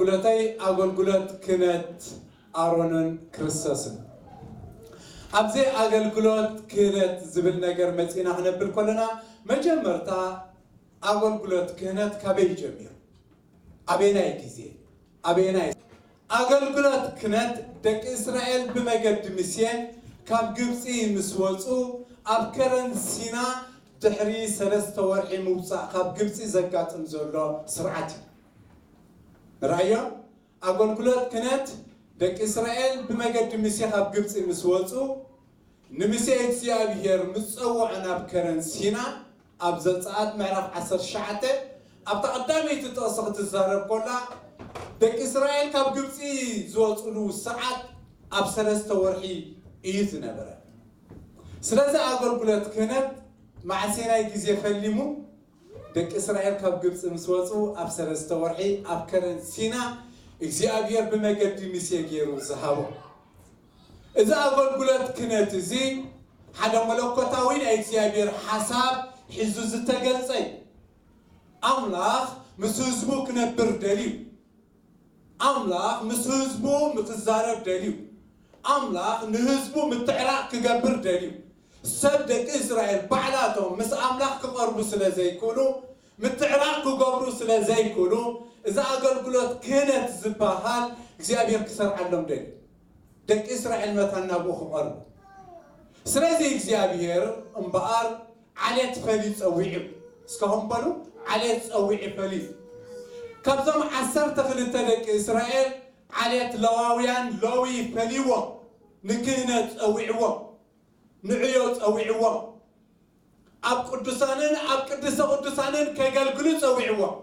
ኣገልግሎተይ ኣገልግሎት ክህነት ኣሮንን ክርስቶስን። ኣብዚ ኣገልግሎት ክህነት ዝብል ነገር መጺና ክነብል ከለና፣ መጀመርታ ኣገልግሎት ክህነት ካበይ ጀሚሩ? ኣበየናይ ግዜ? ኣበየናይ? ኣገልግሎት ክህነት ደቂ እስራኤል ብመገዲ ሙሴ ካብ ግብጺ ምስ ወጹ፣ ኣብ ከረን ሲና ድሕሪ ሰለስተ ወርሒ ምውጻእ ካብ ግብጺ ዘጋጥም ዘሎ ስርዓት እዩ። ንርኣዮ፣ ኣገልግሎት ክህነት ደቂ እስራኤል ብመገዲ ሙሴ ካብ ግብጺ ምስ ወጹ፣ ንሙሴ እግዚኣብሄር ምስ ጸውዖ ናብ ከረን ሲና፣ ኣብ ዘጸኣት ምዕራፍ ዓሰርተ ትሽዓተ፣ ኣብታ ቀዳመይቲ ጥቕሲ ክትዛረብ ከላ፣ ደቂ እስራኤል ካብ ግብጺ ዝወጹሉ ሰዓት ኣብ ሰለስተ ወርሒ እዩ ዝነበረ። ስለዚ ኣገልግሎት ክህነት መዓሴናይ ግዜ ፈሊሙ፣ ደቂ እስራኤል ካብ ግብጺ ምስ ወጹ ኣብ ሰለስተ ወርሒ ኣብ ከረን ሲና እግዚኣብሄር ብመገዲ ሙሴ ገይሩ ዝሃቦ። እዚ ኣገልግሎት ክህነት እዚ ሓደ መለኮታዊ ናይ እግዚኣብሄር ሓሳብ ሒዙ ዝተገልጸ እዩ። ኣምላኽ ምስ ህዝቡ ክነብር ደልዩ። ኣምላኽ ምስ ህዝቡ ክዛረብ ደልዩ። ኣምላኽ ንህዝቡ ምትዕራቕ ክገብር ደልዩ። ሰብ ደቂ እስራኤል ባዕላቶም ምስ ኣምላኽ ክቐርቡ ስለ ዘይክእሉ፣ ምትዕራቕ ክገብሩ ስለ ዘይክእሉ፣ እዚ ኣገልግሎት ክህነት ዝበሃል እግዚኣብሄር ክሰርዓሎም ደልዩ። ደቂ እስራኤል መታን ናብኡ ክቐርቡ። ስለዚ እግዚኣብሄር እምበኣር ዓሌት ፈልዩ ጸዊዑ። እስካሁን በሉ፣ ዓሌት ጸዊዑ ፈልዩ። ካብዞም ዓሰርተ ክልተ ደቂ እስራኤል ዓሌት ለዋውያን ለዊ ፈልይዎም፣ ንክህነት ጸዊዕዎም፣ ንዕዮ ጸዊዕዎም፣ ኣብ ቅዱሳንን ኣብ ቅድስተ ቅዱሳንን ከገልግሉ ጸዊዕዎም።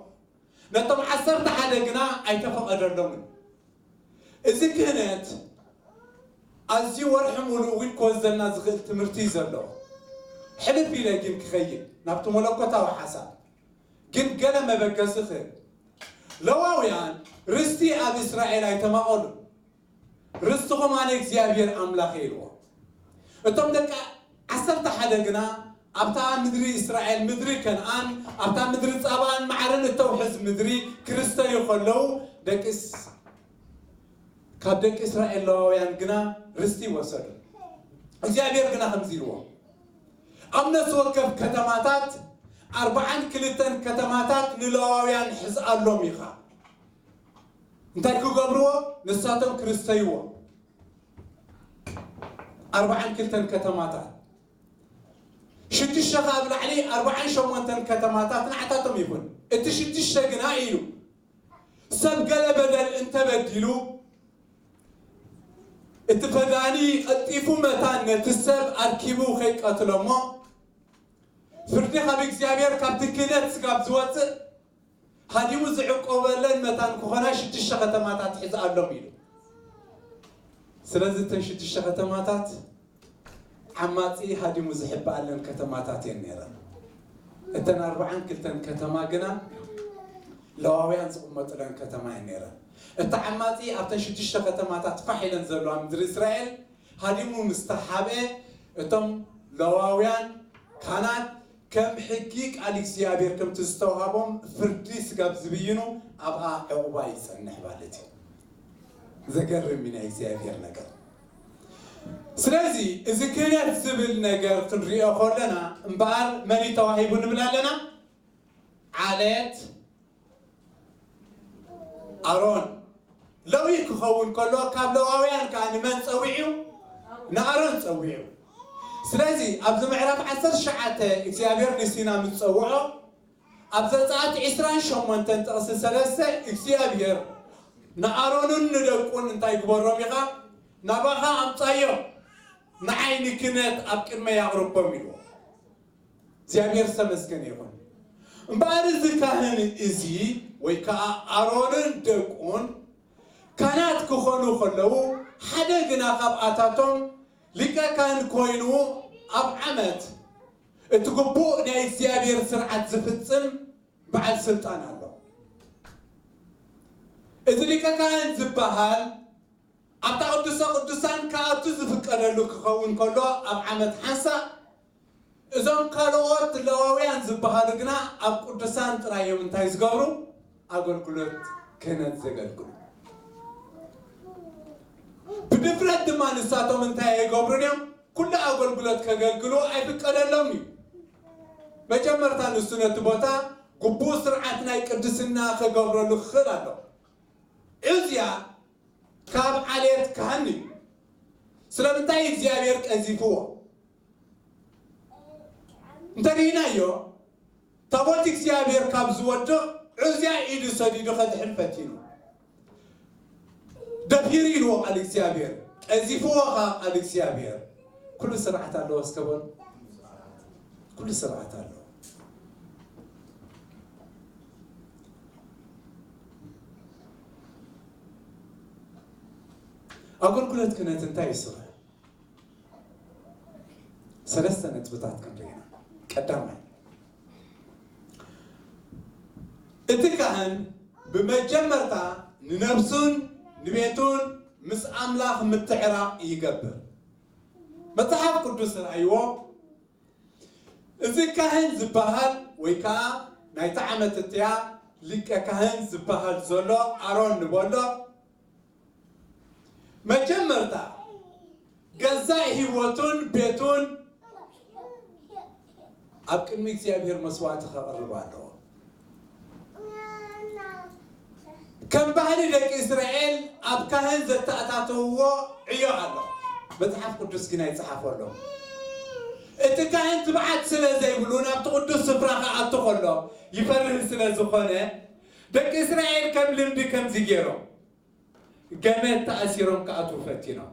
ነቶም ዓሰርተ ሓደ ግና ኣይተፈቐደሎምን። እዚ ክህነት ኣዝዩ ወርሒ ሙሉእ እውን ክወስደና ዝኽእል ትምህርቲ እዩ ዘለዎ። ሕልፍ ኢለ ግን ክኸይድ ናብቲ መለኮታዊ ሓሳብ፣ ግን ገለ መበገሲ ክህብ። ለዋውያን ርስቲ ኣብ እስራኤል ኣይተማቐሉን። ርስትኹም ኣነ እግዚኣብሔር ኣምላኽ እየ ኢልዎ። እቶም ደቂ ዓሰርተ ሓደ ግና ኣብታ ምድሪ እስራኤል፣ ምድሪ ከነኣን፣ ኣብታ ምድሪ ጻባን ማዕርን እተውሕዝ ምድሪ ክስተዩ ከለዉ፣ ደቂ እስ-፣ ካብ ደቂ እስራኤል ለዋውያን ግና ርስቲ ወሰዱ። እግዚኣብሔር ግና ከምዚ ኢልዎ፣ ኣብ ነፍሲ ወከፍ ከተማታት ኣርብዓን ክልተን ከተማታት ንለዋውያን ሕዝኣሎም ኢኻ። እንታይ ክገብርዎ? ንሳቶም ክስተይዎ። ኣርብዓን ክልተን ከተማታት፣ ሽዱሽተ ካብ ላዕሊ ኣርብዓን ሸሞንተን ከተማታት ንዓታቶም ይኹን። እቲ ሽዱሽተ ግና ኢሉ፣ ሰብ ገለ በደል እንተበዲሉ፣ እቲ ፈዳኒ ቀልጢፉ መታን ነቲ ሰብ ኣርኪቡ ከይቀትሎ እሞ፣ ፍርዲ ካብ እግዚኣብሔር ካብቲ ክህነት ስጋብ ዝወፅእ፣ ሃዲሙ ዝዕቆበለን መታን ክኾና ሽዱሽተ ከተማታት ሒዝኣሎም ኢሉ። ስለዚ እተን ሽዱሽተ ከተማታት ዓማጺ ሃዲሙ ዝሕበኣለን ከተማታት እየን ነይረን። እተን ኣርብዓን ክልተን ከተማ ግና ለዋውያን ዝቕመጡለን ከተማ እየን ነይረን። እቲ ዓማጺ ኣብተን ሽዱሽተ ከተማታት ፋሕ ኢለን ዘለዋ ምድሪ እስራኤል ሃዲሙ ምስ ተሓብአ፣ እቶም ለዋውያን ካህናት ከም ሕጊ ቃል እግዚኣብሔር ከምቲ ዝተዋህቦም ፍርዲ ስጋብ ዝብይኑ ኣብኣ ዕቑባ ይጸንሕ ማለት እዩ። ዘገርም እዩ ናይ እግዚኣብሔር ነገር። ስለዚ እዚ ክህነት ዝብል ነገር ክንሪኦ ከለና እምበኣር መን እዩ ተዋሂቡ ንብል ኣለና? ዓሌት ኣሮን። ለዊ ክኸውን ከሎ ካብ ለዋውያን ከኣ ንመን ጸዊዑ? ንኣሮን ጸዊዑ። ስለዚ ኣብዚ ምዕራፍ ዓሰርተ ትሽዓተ እግዚኣብሔር ንሲና ምስ ጸውዖ፣ ኣብ ዘጸኣት ዕስራን ሸሞንተን ጥቕሲ ሰለስተ እግዚኣብሔር ንኣሮንን ንደቁን እንታይ ግበሮም ኢኻ? ናባኻ ኣምጻዮም፣ ንዓይ ንክህነት ኣብ ቅድመይ ኣቕርቦም ኢልዎ። እግዚኣብሔር ዝተመስገነ ይኹን። እምበኣር እዚ ካህን እዚ ወይ ከዓ ኣሮንን ደቁን ካህናት ክኾኑ ከለዉ፣ ሓደ ግና ካብኣታቶም ሊቀ ካህን ኮይኑ ኣብ ዓመት እቲ ግቡእ ናይ እግዚኣብሔር ስርዓት ዝፍጽም በዓል ስልጣን ኣሎ። እዚ ሊቀ ካህን ዝበሃል ኣብታ ቅዱሰ ቅዱሳን ክኣቱ ዝፍቀደሉ ክኸውን ከሎ ኣብ ዓመት ሓንሳእ፣ እዞም ካልኦት ለዋውያን ዝበሃሉ ግና ኣብ ቅዱሳን ጥራይ እዮም እንታይ ዝገብሩ? ኣገልግሎት ክህነት ዘገልግሉ። ብድፍረት ድማ ንሳቶም እንታይ ኣይገብሩን እዮም? ኩሉ ኣገልግሎት ከገልግሉ ኣይፍቀደሎም እዩ። መጀመርታ ንሱ ነቲ ቦታ ግቡእ ስርዓት ናይ ቅድስና ከገብረሉ ክኽእል ኣሎ። ዑዝያ ካብ ዓሌት ካህን እዩ። ስለምንታይ እግዚኣብሔር ቀዚፍዎ? እንተርኢናዮ፣ ታቦት እግዚኣብሔር ካብ ዝወድቕ ዑዝያ ኢዱ ሰዲዱ ከድሕን ፈቲኑ። ደፊሩ ኢልዎ ቃል እግዚኣብሔር፣ ቀዚፍዎ ኸዓ ቃል እግዚኣብሔር። ኩሉ ስርዓት ኣለዎ እስከ በሉ። ኩሉ ስርዓት ኣለዎ። ኣገልግሎት ክህነት እንታይ እዩ ስርሑ? ሰለስተ ነጥብታት ክንርኢ ኢና። ቀዳማይ፣ እቲ ካህን ብመጀመርታ ንነብሱን ንቤቱን ምስ ኣምላኽ ምትዕራቕ ይገብር። መጽሓፍ ቅዱስ ርኣይዎ፣ እዚ ካህን ዝበሃል ወይ ከዓ ናይቲ ዓመት እቲኣ ሊቀ ካህን ዝበሃል ዘሎ ኣሮን ንበሎ፣ መጀመርታ ገዛእ ህይወቱን ቤቱን ኣብ ቅድሚ እግዚኣብሔር መስዋዕቲ ከቕርብ ኣለዎ። ከም ባህሊ ደቂ እስራኤል ኣብ ካህን ዘተኣታተውዎ ዕዮ ኣሎ። መጽሓፍ ቅዱስ ግን ኣይጸሓፈሎም። እቲ ካህን ትብዓት ስለ ዘይብሉ ናብቲ ቅዱስ ስፍራ ክኣቱ ከሎ ይፈርህ ስለ ዝኾነ፣ ደቂ እስራኤል ከም ልምዲ ከምዚ ገይሮም ገመድ ተኣሲሮም ክኣትዉ ፈቲኖም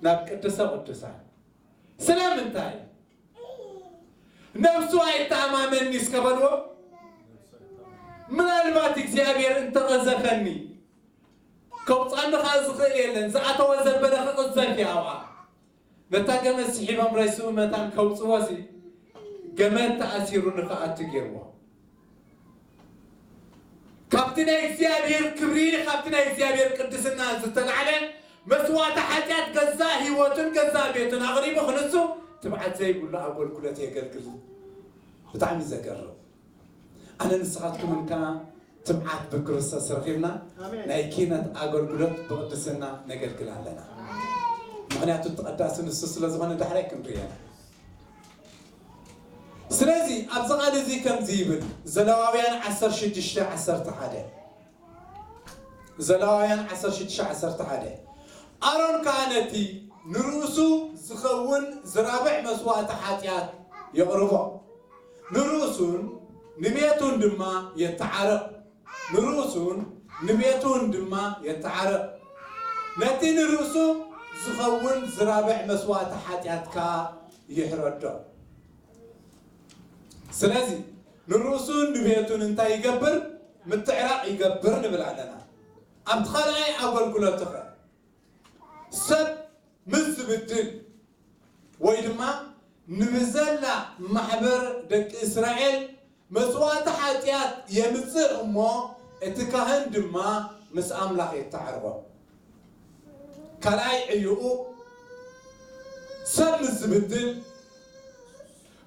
ናብ ቅድሰ ቅዱሳን። ስለምንታይ? ነብሱ ኣይተኣማመንኒ እስከ በልዎ። ምናልባት እግዚኣብሔር እንተቐዘፈኒ፣ ከውፃኒ ከዓ ዝኽእል የለን፣ ዝኣተወ ዘበለ ክቕዘፍ እዩ ኣብኣ። ነታ ገመድ ስሒቦም ሬስኡ መታን ከውፅዎ ሲ ገመድ ተኣሲሩ ንኽኣቱ ገይርዎ። ካብቲ ናይ እግዚኣብሔር ክብሪ፣ ካብቲ ናይ እግዚኣብሔር ቅድስና ዝተላዕለ መስዋዕቲ ሓጢኣት ገዛእ ህይወቱን ገዛእ ቤቱን ኣቕሪቡ ክንሱ ትብዓት ዘይብሉ ኣገልግሎት የገልግል። ብጣዕሚ ዘገርም። ኣነ ንስኻትኩምን ከኣ ትብዓት ብክርስቶስ ረኺብና ኣሜን። ናይ ክህነት ኣገልግሎት ብቕድስና ነገልግል ኣለና። ምኽንያቱ እቲ ቀዳሲ ንሱ ስለ ዝኾነ ዳሕራይ ክንርእየና። ስለዚ ኣብዚ ቃል እዚ ከምዚ ይብል፣ ዘለዋውያን ዓሰርተ ሽዱሽተ ዓሰርተ ሓደ፣ ዘለዋውያን ዓሰርተ ሽዱሽተ ዓሰርተ ሓደ፣ ኣሮን ከኣ ነቲ ንርእሱ ዝኸውን ዝራብሕ መስዋእቲ ሓጢኣት የቕርቦ፣ ንርእሱን ንቤቱን ድማ የተዓርቕ፣ ንርእሱን ንቤቱን ድማ የተዓርቕ፣ ነቲ ንርእሱ ዝኸውን ዝራብሕ መስዋእቲ ሓጢኣት ከኣ ይሕረዶ። ስለዚ ንርእሱን ንቤቱን እንታይ ይገብር? ምትዕራቕ ይገብር ንብል ኣለና። ኣብቲ ካልኣይ ኣገልግሎትኸ ሰብ ምስ ዝብድል ወይ ድማ ንብዘላ ማሕበር ደቂ እስራኤል መስዋእቲ ሓጢኣት የምጽእ እሞ እቲ ካህን ድማ ምስ ኣምላኽ የተዓርቖ። ካልኣይ ዕዩኡ ሰብ ምስ ዝብድል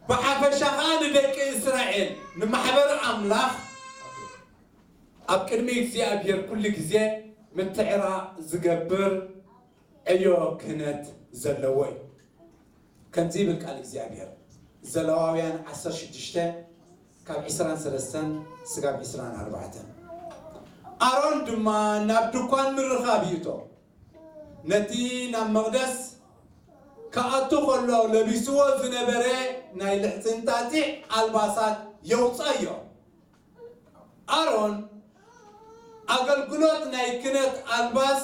ብሓፈሻ ኸኣ ንደቂ እስራኤል ንማሕበር ኣምላኽ ኣብ ቅድሚ እግዚኣብሔር ኩሉ ግዜ ምትዕራቕ ዝገብር ዕዮ ክህነት ዘለዎ እዩ። ከምዚ ይብል ቃል እግዚኣብሔር፣ ዘለዋውያን ዓሰርተ ሽዱሽተ ካብ ዕስራን ሰለስተን ስጋብ ዕስራን ኣርባዕተን፣ ኣሮን ድማ ናብ ድኳን ምርኻብ ይእቶ፣ ነቲ ናብ መቕደስ ክኣቱ ኸሎ ለቢስዎ ዝነበረ ናይ ልሕጽንጣጢዕ ኣልባሳት የውጻዮ። ኣሮን ኣገልግሎት ናይ ክህነት ኣልባስ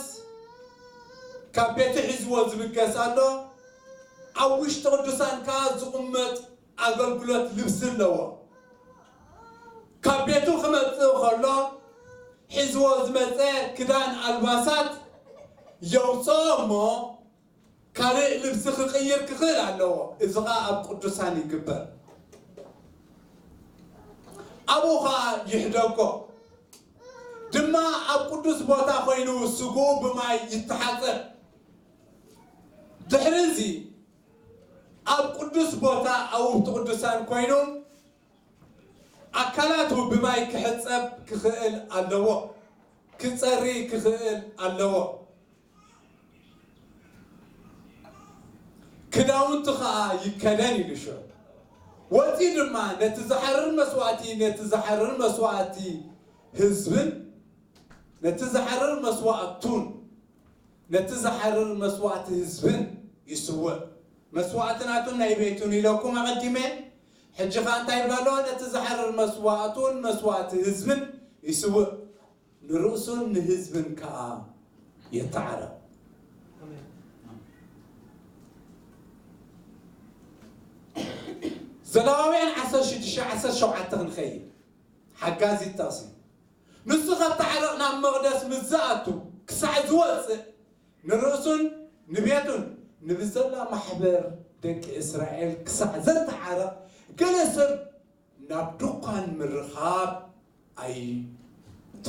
ካብ ቤቱ ሒዝዎ ዝብገስ ኣሎ። ኣብ ውሽጢ ቅዱሳን ከኣ ዝቕመጥ ኣገልግሎት ልብሲ ኣለዎ። ካብ ቤቱ ክመጽእ ከሎ ሒዝዎ ዝመጸ ክዳን ኣልባሳት የውጽኦ እሞ ካልእ ልብሲ ክቕይር ክኽእል ኣለዎ። እዚ ኸኣ ኣብ ቅዱሳን ይግበር። ኣብኡ ኸኣ ይሕደጎ። ድማ ኣብ ቅዱስ ቦታ ኾይኑ ስግኡ ብማይ ይተሓጸብ። ድሕሪ እዚ ኣብ ቅዱስ ቦታ ኣብ ውሽጢ ቅዱሳን ኮይኑ ኣካላቱ ብማይ ክሕጸብ ክኽእል ኣለዎ። ክጸሪ ክኽእል ኣለዎ። ክዳውንቱ ኸኣ ይከደን ኢሉ ሽዑ ወጺኡ ድማ ነቲ ዝሓርር መስዋእቲ፣ ነቲ ዝሓርር መስዋእቲ ህዝብን ነቲ ዝሓርር መስዋእቱን ነቲ ዝሓርር መስዋእቲ ህዝብን ይስውእ። መስዋእቲ ናቱን ናይ ቤቱን ኢለኩም ኣቐዲመ። ሕጂ ኸኣ እንታይ ይብላ ኣለዋ? ነቲ ዝሓርር መስዋእቱን መስዋእቲ ህዝብን ይስውእ፣ ንርእሱን ንህዝብን ከኣ የተዓረቕ። ዘሌዋውያን ዓሰርተ ሽዱሽተ ዓሰርተ ሸውዓተ ክንኸይድ ሓጋዚት ጥቕሲ። ንሱ ከተዓርቕ ናብ መቕደስ ምስ ዝኣቱ ክሳዕ ዝወጽእ ንርእሱን ንቤቱን ንብዘላ ማሕበር ደቂ እስራኤል ክሳዕ ዘተዓርቕ ገለ ሰብ ናብ ድኳን ምርኻብ ኣይእቶ።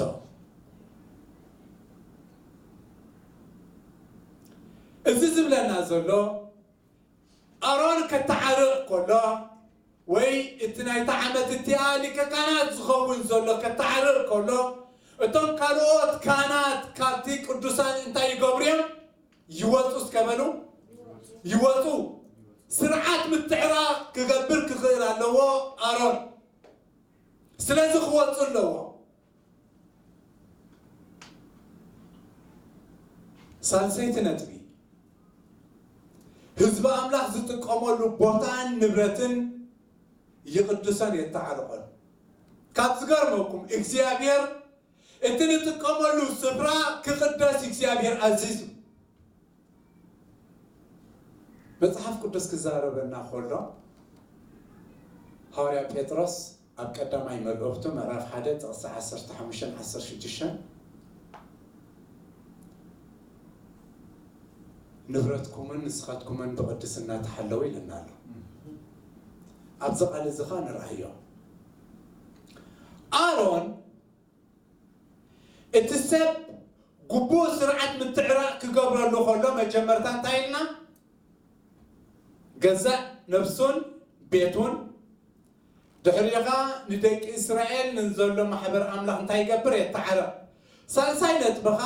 እዚ ዝብለና ዘሎ ኣሮን ከተዓርቕ ከሎ ወይ እቲ ናይታ ዓመት እቲኣ ሊቀ ካህናት ዝኸውን ዘሎ ከተዓርቕ ከሎ እቶም ካልኦት ካህናት ካብቲ ቅዱሳን እንታይ ይገብሩ እዮም? ይወጹ እስከ በሉ። ይወጹ። ስርዓት ምትዕራቕ ክገብር ክኽእል ኣለዎ ኣሮን። ስለዚ ክወጹ ኣለዎ። ሳልሰይቲ ነጥቢ፣ ህዝቢ ኣምላኽ ዝጥቀመሉ ቦታን ንብረትን ይቕድሶን የተዓርቖን። ካብ ዝገርመኩም እግዚኣብሔር እቲ ንጥቀመሉ ስፍራ ክቕደስ እግዚኣብሔር ኣዚዙ። መጽሓፍ ቅዱስ ክዛረበና ከሎ ሃዋርያ ጴጥሮስ ኣብ ቀዳማይ መልእኽቱ ምዕራፍ ሓደ ጥቕሲ ዓሰርተ ሓሙሽተን ዓሰርተ ሽዱሽተን ንብረትኩምን ንስኻትኩምን ብቕድስና ተሓለዉ ኢለና ኣሎ። ኣብዚ ቃል እዚ ኸኣ ንርኣዮ። ኣሮን እቲ ሰብ ግቡእ ስርዓት ምትዕራቕ ክገብረሉ ከሎ መጀመርታ እንታይ ኢልና? ገዛእ ነብሱን ቤቱን ድሕሪኻ ንደቂ እስራኤል ንዘሎ ማሕበር ኣምላኽ እንታይ ይገብር? የተዓርቕ። ሳልሳይ ነጥብኻ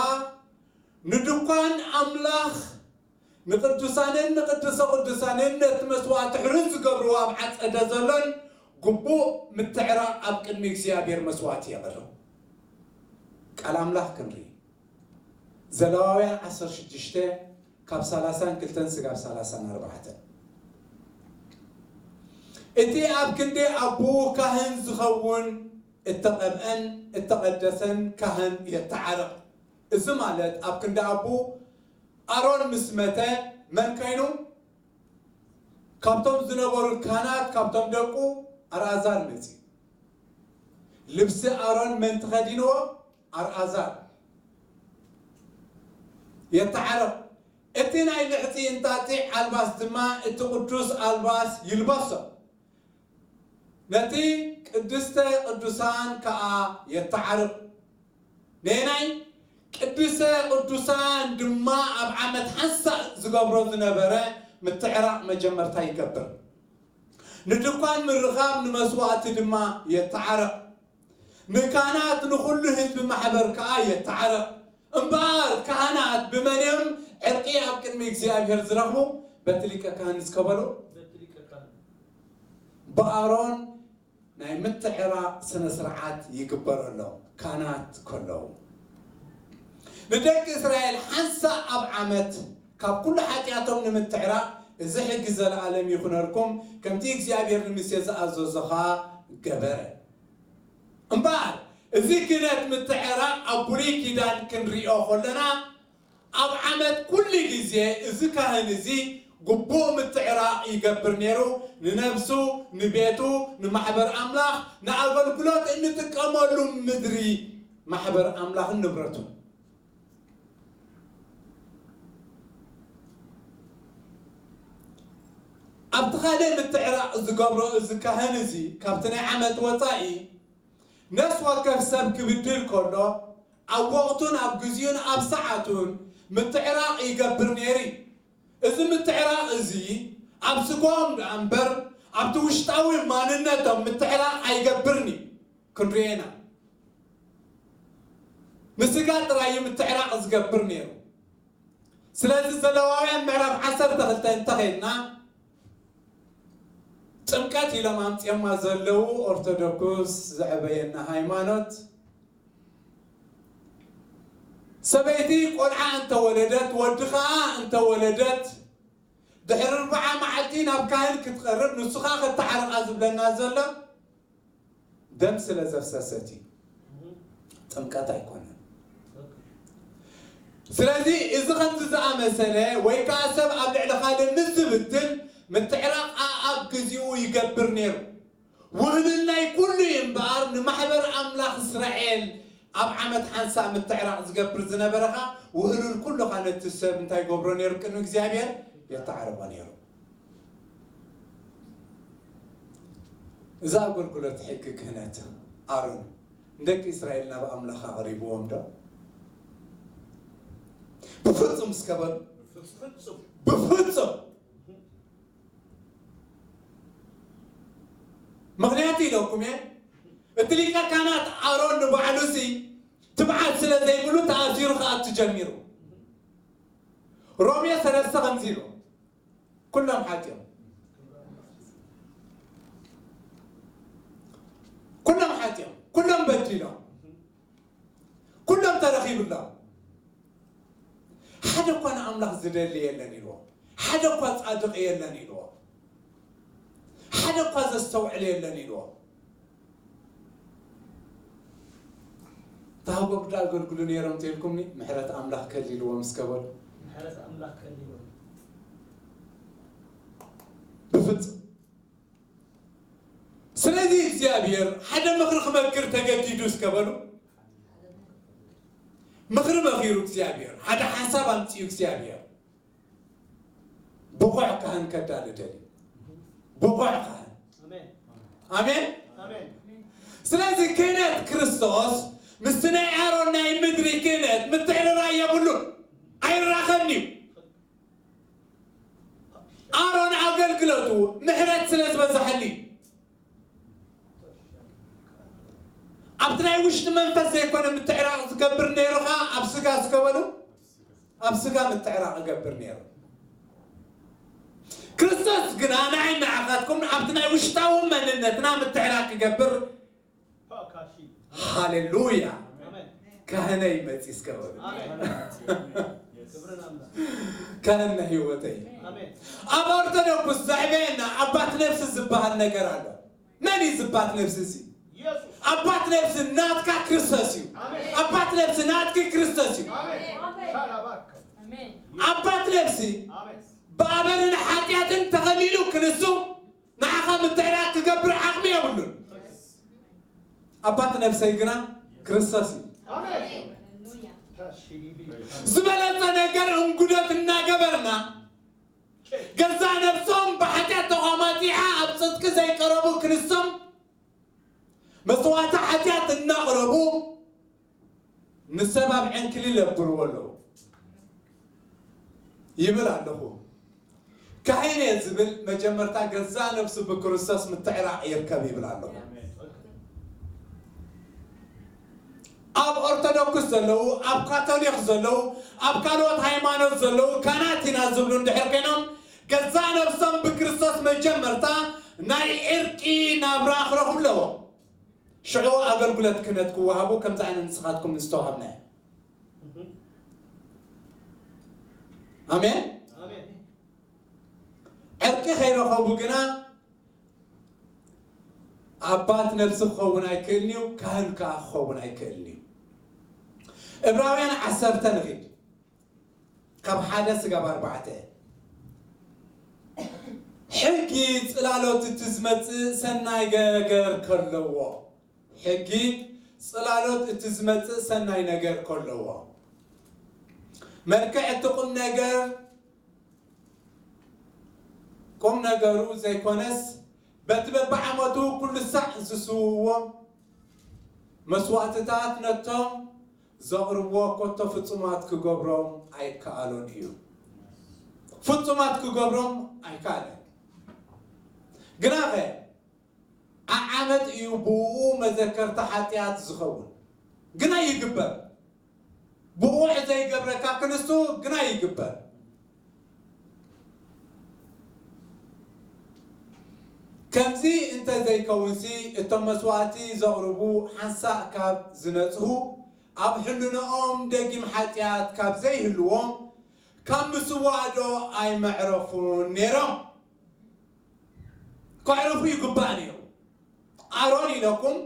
ንድኳን ኣምላኽ ንቅዱሳንን ንቅድስተ ቅዱሳንን ነቲ መስዋእቲ ሕሩስ ዝገብርዎ ኣብ ዓጸደ ዘሎን ግቡእ ምትዕራቕ ኣብ ቅድሚ እግዚኣብሔር መስዋእቲ የቕርብ። ቃል ኣምላኽ ክንርኢ። ዘለዋውያን ዓሰርተ ሽዱሽተ ካብ ሰላሳን ክልተን ስጋብ ሰላሳን ኣርባዕተን። እቲ ኣብ ክንዲ ኣቦኡ ካህን ዝኸውን እተቐብአን እተቐደሰን ካህን የተዓርቕ። እዚ ማለት ኣብ ክንዲ ኣቦኡ ኣሮን ምስ መተ መን ከይኑ? ካብቶም ዝነበሩ ካህናት ካብቶም ደቁ ኣርኣዛር መጺኡ። ልብሲ ኣሮን መን ተኸዲንዎ? ኣርኣዛር። የተዓርቕ። እቲ ናይ ልሕጺ እንጣጢዕ ኣልባስ ድማ እቲ ቅዱስ ኣልባስ ይልበሶ። ነቲ ቅድስተ ቅዱሳን ከኣ የተዓርቕ። ነየናይ ቅድስተ ቅዱሳን ድማ ኣብ ዓመት ሓንሳእ ዝገብሮ ዝነበረ ምትዕራቕ መጀመርታ ይገብር። ንድኳን ምርኻብ ንመስዋእቲ ድማ የተዓርቕ። ንካህናት ንኹሉ ህዝቢ ማሕበር ከኣ የተዓርቕ። እምበኣር ካህናት ብመን እዮም ዕርቂ ኣብ ቅድሚ እግዚኣብሔር ዝረኽቡ? በቲ ሊቀ ካህን እስከ በሉ። በቲ ሊቀ ካህን። ብኣሮን ናይ ምትዕራቕ ስነ ስርዓት ይግበረሎም። ካህናት ከለዉ ንደቂ እስራኤል ሓንሳእ ኣብ ዓመት ካብ ኩሉ ሓጢኣቶም ንምትዕራቕ እዚ ሕጊ ዘለኣለም ይኹነልኩም፣ ከምቲ እግዚኣብሔር ንሙሴ ዝኣዘዞ ኸኣ ገበረ። እምበኣር እዚ ክህነት ምትዕራቕ ኣብ ብሉይ ኪዳን ክንሪኦ ከለና ኣብ ዓመት ኩሉ ግዜ እዚ ካህን እዚ ግቡእ ምትዕራቕ ይገብር ነይሩ፣ ንነብሱ፣ ንቤቱ፣ ንማሕበር ኣምላኽ፣ ንኣገልግሎት እንጥቀመሉ ምድሪ ማሕበር ኣምላኽን ንብረቱን። ኣብቲ ካልእ ምትዕራቕ ዝገብሮ እዚ ካህን እዚ ካብቲ ናይ ዓመት ወጻኢ ነፍሲ ወከፍ ሰብ ክብድል ከሎ ኣብ ወቕቱን ኣብ ግዜኡን ኣብ ሰዓቱን ምትዕራቕ ይገብር ነይሩ እዩ። እዚ ምትዕራቕ እዚ ኣብ ስጋኦም ደኣ እምበር ኣብቲ ውሽጣዊ ማንነቶም ምትዕራቕ ኣይገብርን እዩ። ክንሪኦ ኢና። ብስጋ ጥራይ እዩ ምትዕራቕ ዝገብር ነይሩ። ስለዚ ዘለዋውያን ምዕራፍ ዓሰርተ ክልተ እንተኸይድና፣ ጥምቀት ኢሎም ኣምፅኦማ ዘለዉ ኦርቶዶክስ ዘዕበየና ሃይማኖት፣ ሰበይቲ ቆልዓ እንተወለደት፣ ወዲ ኸዓ እንተወለደት፣ ድሕሪ ኣርብዓ መዓልቲ ናብ ካህን ክትቐርብ፣ ንሱ ኸዓ ከተዓርቓ ዝብለና ዘሎ ደም ስለ ዘፍሰሰት እዩ። ጥምቀት ኣይኮነን። ስለዚ እዚ ከምዚ ዝኣመሰለ ወይ ከዓ ሰብ ኣብ ልዕሊ ካልእ ምስ ዝብትን ምትዕራቕ ኣብ ግዜኡ ይገብር ነይሩ። ውህሉል ናይ ኩሉ እዩ እምበኣር፣ ንማሕበር ኣምላኽ እስራኤል ኣብ ዓመት ሓንሳእ ምትዕራቕ ዝገብር ዝነበረ ኸኣ፣ ውህሉል ኩሉ ኸኣ ነቲ ሰብ እንታይ ይገብሮ ነይሩ? ቅድሚ እግዚኣብሔር የተዓርቖ ነይሩ። እዛ ኣገልግሎት ሕጊ ክህነት ኣሮን ንደቂ እስራኤል ናብ ኣምላኽ ኣቕሪብዎም ዶ? ብፍጹም እስከ በሉ። ብፍጹም። ምኽንያቱ ኢለኩም እየ፣ እቲ ሊቀ ካህናት ኣሮን ንባዕሉ ሲ ትብዓት ስለ ዘይብሉ ተኣሲሩ ክኣቱ ጀሚሩ። ሮሜ ሰለስተ ከምዚ ኢሉ፣ ኩሎም ሓጢኦም፣ ኩሎም ሓጢኦም፣ ኩሎም በዲሎም፣ ኩሎም ተረኺብሎም። ሓደ እኳ ንኣምላኽ ዝደሊ የለን ኢልዎ። ሓደ እኳ ጻድቕ የለን ኢልዎ። ሓደ እኳ ዘስተውዕል የለን ኢልዎ። ታጎብዳ ኣገልግሉ ነይሮም ተልኩምኒ፣ ምሕረት ኣምላኽ ከሊልዎም እስከ በሉ። ምሕረት ኣምላኽ ከሊልዎም። ብፍጹም። ስለዚ እግዚኣብሔር ሓደ ምኽሪ ክመክር ተገዲዱ እስከ በሉ። ምኽሪ መኺሩ እግዚኣብሔር፣ ሓደ ሓሳብ ኣምጺኡ እግዚኣብሔር። ብቑዕ ካህን ከዳሊ ደልዩ። ብቑዕ ካህን። ኣሜን። ኣሜን። ኣሜን። ስለዚ ክህነት ክርስቶስ ምስቲ ናይ ኣሮን ናይ ምድሪ ክህነት ምትዕርራይ የብሉን። ኣይራኸብን እዩ። ኣሮን ኣገልግሎቱ ምሕረት ስለ ዝበዝሐሉ እዩ። ኣብቲ ናይ ውሽጢ መንፈስ ዘይኮነ ምትዕራቕ ዝገብር ነይሩ ኸኣ ኣብ ስጋ እስከ በሉ፣ ኣብ ስጋ ምትዕራቕ ይገብር ነይሩ። ክርስቶስ ግና ንዓይ ንዓኻትኩም ኣብቲ ናይ ውሽጣዊ መንነትና ምትዕራቕ ክገብር። ሃሌሉያ። ኣሜን። ካህነይ መጺ እስከ በሉ። ኣሜን። ክብርን ኣምላኽ። ካህን ናይ ህይወተይ። ኣሜን። ኣብ ኦርቶዶክስ ዘዕበየና ኣባት ነፍሲ ዝበሃል ነገር ኣሎ። መን እዩ ዝባት ነፍሲ እዚ? ኢየሱስ። ኣባት ነፍሲ ናትካ ክርስቶስ እዩ። ኣሜን። ኣባት ነፍሲ ናትኪ ክርስቶስ እዩ። ኣሜን። ሻላባክ። ኣሜን። ኣባት ነፍሲ ኣሜን። ብኣበርን ሓጢኣትን ተኸሊሉ ክንሱ ንዓኻ ምትዕራቕ ክገብር ዓቕሚ የብሉን። ኣባት ነፍሰይ ግና ክርስቶስ እዩ። ኣሜን። ዝበለጸ ነገር እንጉደት እናገበርና ገዛእ ነፍሶም ብሓጢኣት ተቋማጢዓ ኣብ ጽድቂ ዘይቀረቡ ክንሶም መስዋዕቲ ሓጢኣት እናቕረቡ ንሰብ ኣብ ዕንክሊል የብርዎ ኣለዉ ይብል ኣለኹ። ካህን እየ ዝብል መጀመርታ ገዛእ ነፍሱ ብክርስቶስ ምትዕራቕ ይርከብ ይብል ኣለኹ። ኣብ ኦርቶዶክስ ዘለዉ፣ ኣብ ካቶሊክ ዘለዉ፣ ኣብ ካልኦት ሃይማኖት ዘለዉ ካህናት ኢና ዝብሉ እንድሕር ኮይኖም፣ ገዛእ ነፍሶም ብክርስቶስ መጀመርታ ናይ ዕርቂ ናብራ ክረኽቡ ኣለዎም። ሽዑ ኣገልግሎት ክህነት ክወሃቡ ከምዚ ዓይነት ንስኻትኩም ዝተዋሃብናዮ። ኣሜን። ኣሜን። ዕርቂ ከይረኸቡ ግና ኣባት ነፍሲ ክኸውን ኣይክእልን እዩ፣ ካህን ከኣ ክኸውን ኣይክእልን እዩ። ዕብራውያን ዓሰርተ ንኺድ፣ ካብ ሓደ ስጋብ ኣርባዕተ። ሕጊ ጽላሎት እቲ ዝመጽእ ሰናይ ነገር ከለዎ። ሕጊ ጽላሎት እቲ ዝመጽእ ሰናይ ነገር ከለዎ። መልክዕ እቲ ቁም ነገር ቁም ነገሩ ዘይኮነስ፣ በቲ በብዓመቱ ኩሉ ሳዕ ዝስውዎ መስዋእትታት ነቶም ዘቕርብዎ ኮቶ ፍጹማት ክገብሮም ኣይከኣሎን እዩ። ፍጹማት ክገብሮም ኣይከኣለን። ግናኸ፣ ዓዓመት እዩ ብኡ መዘከርታ ሓጢኣት ዝኸውን። ግና ይግበር። ብቑዕ ዘይገብረካ ክንሱ ግና ይግበር። ከምዚ እንተ ዘይከውንሲ፣ እቶም መስዋእቲ ዘቕርቡ ሓንሳእ ካብ ዝነጽሁ፣ ኣብ ሕልንኦም ደጊም ሓጢኣት ካብ ዘይህልዎም፣ ካብ ምስዋእዶ ኣይመዕረፉን ነይሮም። ከዕርፉ ይግባእ ነይሩ። ኣሮን ኢለኩም፣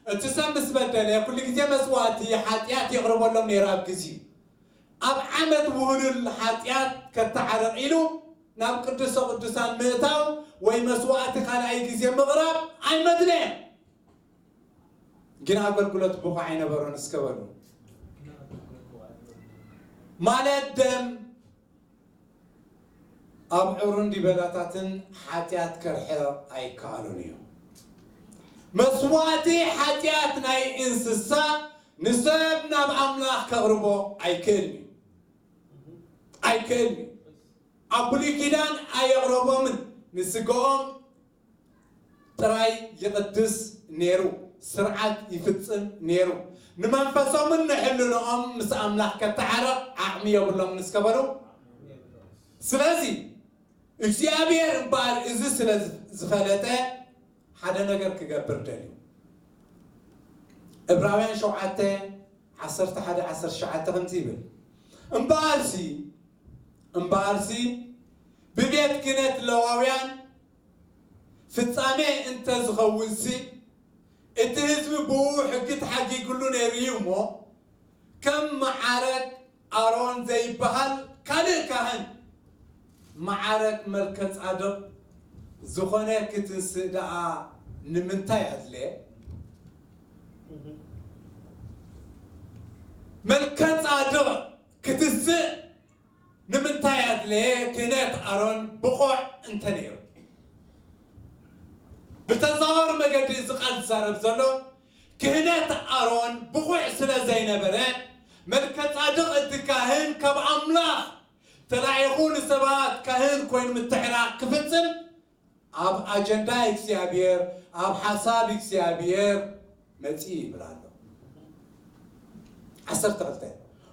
እቲ ሰብ ምስ በደለ፣ ኩሉ ግዜ መስዋእቲ ሓጢኣት የቕርበሎም ነይሩ። ኣብ ግዜ ኣብ ዓመት ውህሉል ሓጢኣት ከተዓርቕ ኢሉ ናብ ቅዱሰ ቅዱሳን ምእታው ወይ መስዋእቲ ካልኣይ ግዜ ምቕራብ ኣይመድለየን። ግን ኣገልግሎት ብቑዕ ኣይነበሮን እስከ በሉ። ማለት ደም ኣብ ዕሩን ዲበላታትን ሓጢኣት ከርሕቕ ኣይከኣሉን እዩ። መስዋእቲ ሓጢኣት ናይ እንስሳ ንሰብ ናብ ኣምላኽ ከቕርቦ ኣይክእልን እዩ። ኣይክእልን እዩ። ኣብ ብሉይ ኪዳን ኣየቕረቦምን። ንስጋኦም ጥራይ ይቕድስ ነይሩ፣ ስርዓት ይፍጽም ነይሩ። ንመንፈሶምን ንሕልንኦም ምስ ኣምላኽ ከተዓርቕ ዓቕሚ የብሎምን እስከ በሉ። ስለዚ እግዚኣብሔር እምበኣር እዚ ስለ ዝፈለጠ ሓደ ነገር ክገብር ደልዩ። ዕብራውያን ሸውዓተ ዓሰርተ ሓደ ዓሰርተ ትሽዓተ ከምዚ ይብል፣ እምበኣርሲ እምበኣርሲ ብቤት ክህነት ለዋውያን ፍጻሜ እንተ ዝኸውንሲ፣ እቲ ህዝቢ ብኡ ሕጊ ተሓጊግሉ ነይሩ እዩ እሞ፣ ከም መዓረግ ኣሮን ዘይበሃል ካልእ ካህን መዓረግ መልከ ጻድቕ ዝኾነ ክትንስእ ደኣ ንምንታይ ኣድለየ? መልከ ጻድቕ ክትስእ ንምንታይ ኣድለየ? ክህነት ኣሮን ብቑዕ እንተ ነይሩ። ብተዘዋዋሪ መገዲ እዚ ቃል ዝዛረብ ዘሎ ክህነት ኣሮን ብቑዕ ስለ ዘይነበረ፣ መልከ ጻድቕ እቲ ካህን ካብ ኣምላኽ ተላኢኹ ንሰባት ካህን ኮይኑ ምትሕራቕ ክፍጽም ኣብ ኣጀንዳ እግዚኣብሔር፣ ኣብ ሓሳብ እግዚኣብሔር መጺኡ ይብል ኣሎ። ዓሰርተ ክልተ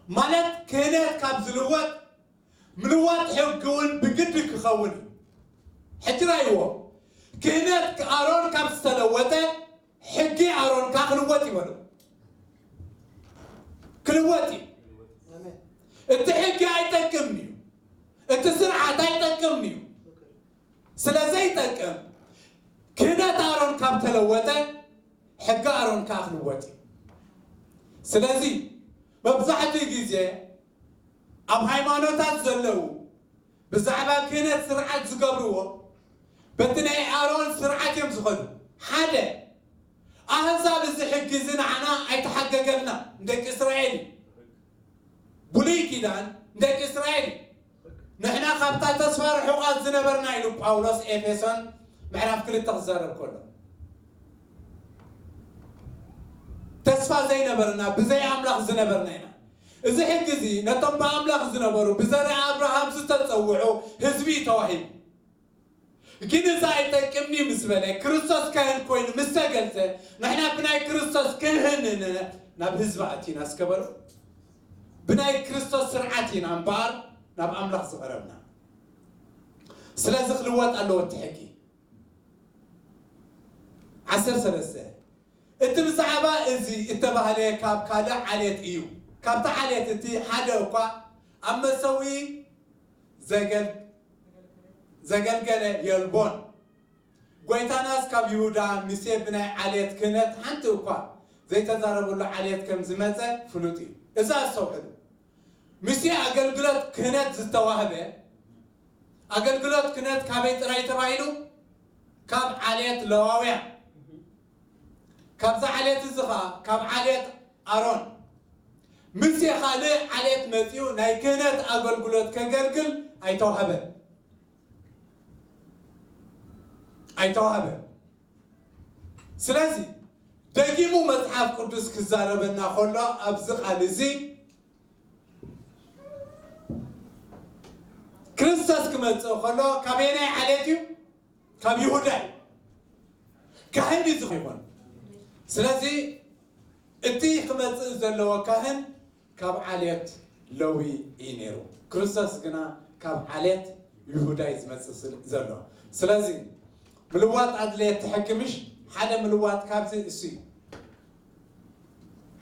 ማለት ክህነት ካብ ዝልወጥ ምልዋጥ ሕጊ እውን ብግዲ ክኸውን እዩ። ሕጂ ራእይዎ፣ ክህነት ኣሮን ካብ ዝተለወጠ ሕጊ ኣሮን ከዓ ክልወጥ ይበሉ። ክልወጥ እዩ። እቲ ሕጊ ኣይጠቅምን እዩ። እቲ ስርዓት ኣይጠቅምን እዩ። ስለ ዘይጠቅም ክህነት ኣሮን ካብ ተለወጠ ሕጊ ኣሮን ከዓ ክልወጥ እዩ። ስለዚ መብዛሕትኡ ግዜ ኣብ ሃይማኖታት ዘለዉ ብዛዕባ ክህነት ስርዓት ዝገብርዎ በቲ ናይ ኣሮን ስርዓት እዮም ዝኸዱ። ሓደ ኣህዛብ እዚ ሕጊ እዚ ንዓና ኣይተሓገገልና ንደቂ እስራኤል እዩ። ብሉይ ኪዳን ንደቂ እስራኤል እዩ። ንሕና ካብታ ተስፋ ርሑቓት ዝነበርና ኢሉ ጳውሎስ ኤፌሶን ምዕራፍ ክልተ ክዛረብ ከሎ ተስፋ ዘይነበርና ብዘይ ኣምላኽ ዝነበርና ኢና። እዚ ሕጊ እዚ ነቶም ብኣምላኽ ዝነበሩ ብዘርኢ ኣብርሃም ዝተጸውዑ ህዝቢ እዩ ተዋሂቡ። ግን እዚ ኣይጠቅምኒ ምስ በለ ክርስቶስ ካህን ኮይኑ ምስ ተገልጸ ንሕና ብናይ ክርስቶስ ክህንንነት ናብ ህዝቢ ኣቲና እስከ በሉ። ብናይ ክርስቶስ ስርዓት ኢና እምበኣር ናብ ኣምላኽ ዝቐረብና። ስለዚ ክልወጥ ኣለዎ እቲ ሕጊ። ዓሰርተ ሰለስተ እቲ ብዛዕባ እዚ እተባህለ ካብ ካልእ ዓሌት እዩ። ካብቲ ዓሌት እቲ ሓደ እኳ ኣብ መሰውኢ ዘገል ዘገልገለ የልቦን። ጎይታናስ ካብ ይሁዳ ምሴ ብናይ ዓሌት ክህነት ሓንቲ እኳ ዘይተዛረበሉ ዓሌት ከም ዝመጸ ፍሉጥ እዩ። እዛ ኣስተውዕሉ። ምሴ ኣገልግሎት ክህነት ዝተዋህበ ኣገልግሎት ክህነት ካበይ ጥራይ ተባሂሉ? ካብ ዓሌት ለዋውያን። ካብዛ ዓሌት እዚ ኸዓ ካብ ዓሌት ኣሮን ምሴ ካልእ ዓሌት መጺኡ ናይ ክህነት ኣገልግሎት ከገልግል ኣይተዋህበን። ኣይተዋህበን። ስለዚ ደጊሙ መጽሓፍ ቅዱስ ክዛረበና ከሎ ኣብዚ ቃል እዚ ክርስቶስ ክመጽእ ከሎ ካበየናይ ዓሌት እዩ? ካብ ይሁዳ እዩ። ካህን እዩ ዝኾን። ስለዚ እቲ ክመጽእ ዘለዎ ካህን ካብ ዓሌት ለዊ እዩ ነይሩ። ክርስቶስ ግና ካብ ዓሌት ይሁዳ እዩ ዝመጽእ ስል-፣ ዘሎ። ስለዚ ምልዋጥ ኣድለየ እቲ ሕጊ ምሽ ሓደ ምልዋጥ ካብዚ እሱ እዩ።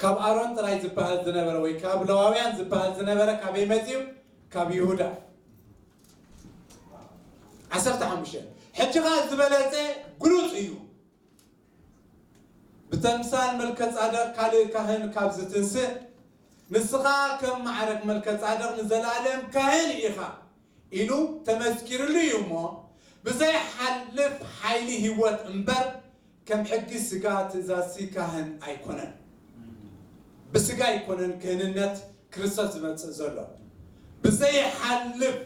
ካብ ኣሮን ጥራይ ዝበሃል ዝነበረ ወይ ካብ ለዋውያን ዝበሃል ዝነበረ ካበይ መጺኡ? ካብ ይሁዳ። ዓሰርተ ሓሙሽተ። ሕጂ ኸኣ ዝበለጸ ግሉጽ እዩ። ብተምሳል መልከ ጻድቕ ካልእ ካህን ካብ ዝትንስእ፣ ንስኻ ከም ማዕረግ መልከ ጻድቕ ንዘለኣለም ካህን ኢኻ ኢሉ ተመስኪርሉ እዩ እሞ፣ ብዘይሓልፍ ሓይሊ ህይወት እምበር፣ ከም ሕጊ ስጋ ትእዛዝሲ ካህን ኣይኮነን። ብስጋ ኣይኮነን ክህንነት ክርስቶስ ዝመጽእ ዘሎ። ብዘይሓልፍ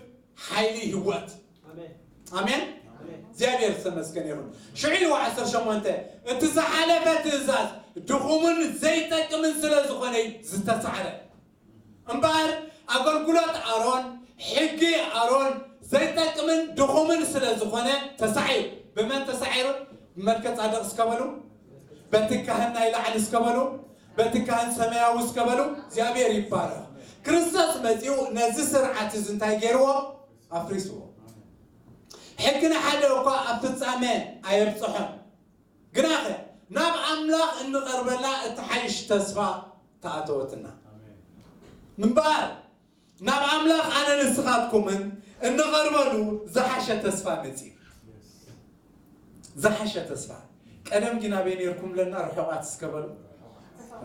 ሓይሊ ህይወት። ኣሜን። ኣሜን። ኣሜን። እግዚኣብሔር ዝተመስገነ ይኹን። ሽዑ ኢሉ ዓሰርተ ሸሞንተ፣ እቲ ዝሓለፈ ትእዛዝ ድኹምን ዘይጠቅምን ስለ ዝኾነ እዩ ዝተሳዕረ። እምበኣር ኣገልግሎት ኣሮን፣ ሕጊ ኣሮን ዘይጠቅምን ድኹምን ስለ ዝኾነ ተሳዒሩ። ብመን ተሳዒሩ? ብመልከ ጻድቕ እስከ በሉ፣ በቲ ካህን ናይ ላዕሊ እስከ በሉ፣ በቲ ካህን ሰማያዊ እስከ በሉ። እግዚኣብሔር ይባረኽ። ክርስቶስ መጺኡ ነዚ ስርዓት እዚ እንታይ ገይርዎ? ኣፍሪስዎ። ሕጊ ንሓደ እኳ ኣብ ፍጻሜ ኣየብጽሖን። ግናኸ ናብ ኣምላኽ እንቐርበላ እትሓይሽ ተስፋ ተኣተወትና። እምበኣር ናብ ኣምላኽ ኣነ ንስኻትኩምን እንቐርበሉ ዝሓሸ ተስፋ መጺኡ። ዝሓሸ ተስፋ። ቀደም ግን ኣበይ ነርኩም ለና? ርሑቓት እስከ በሉ።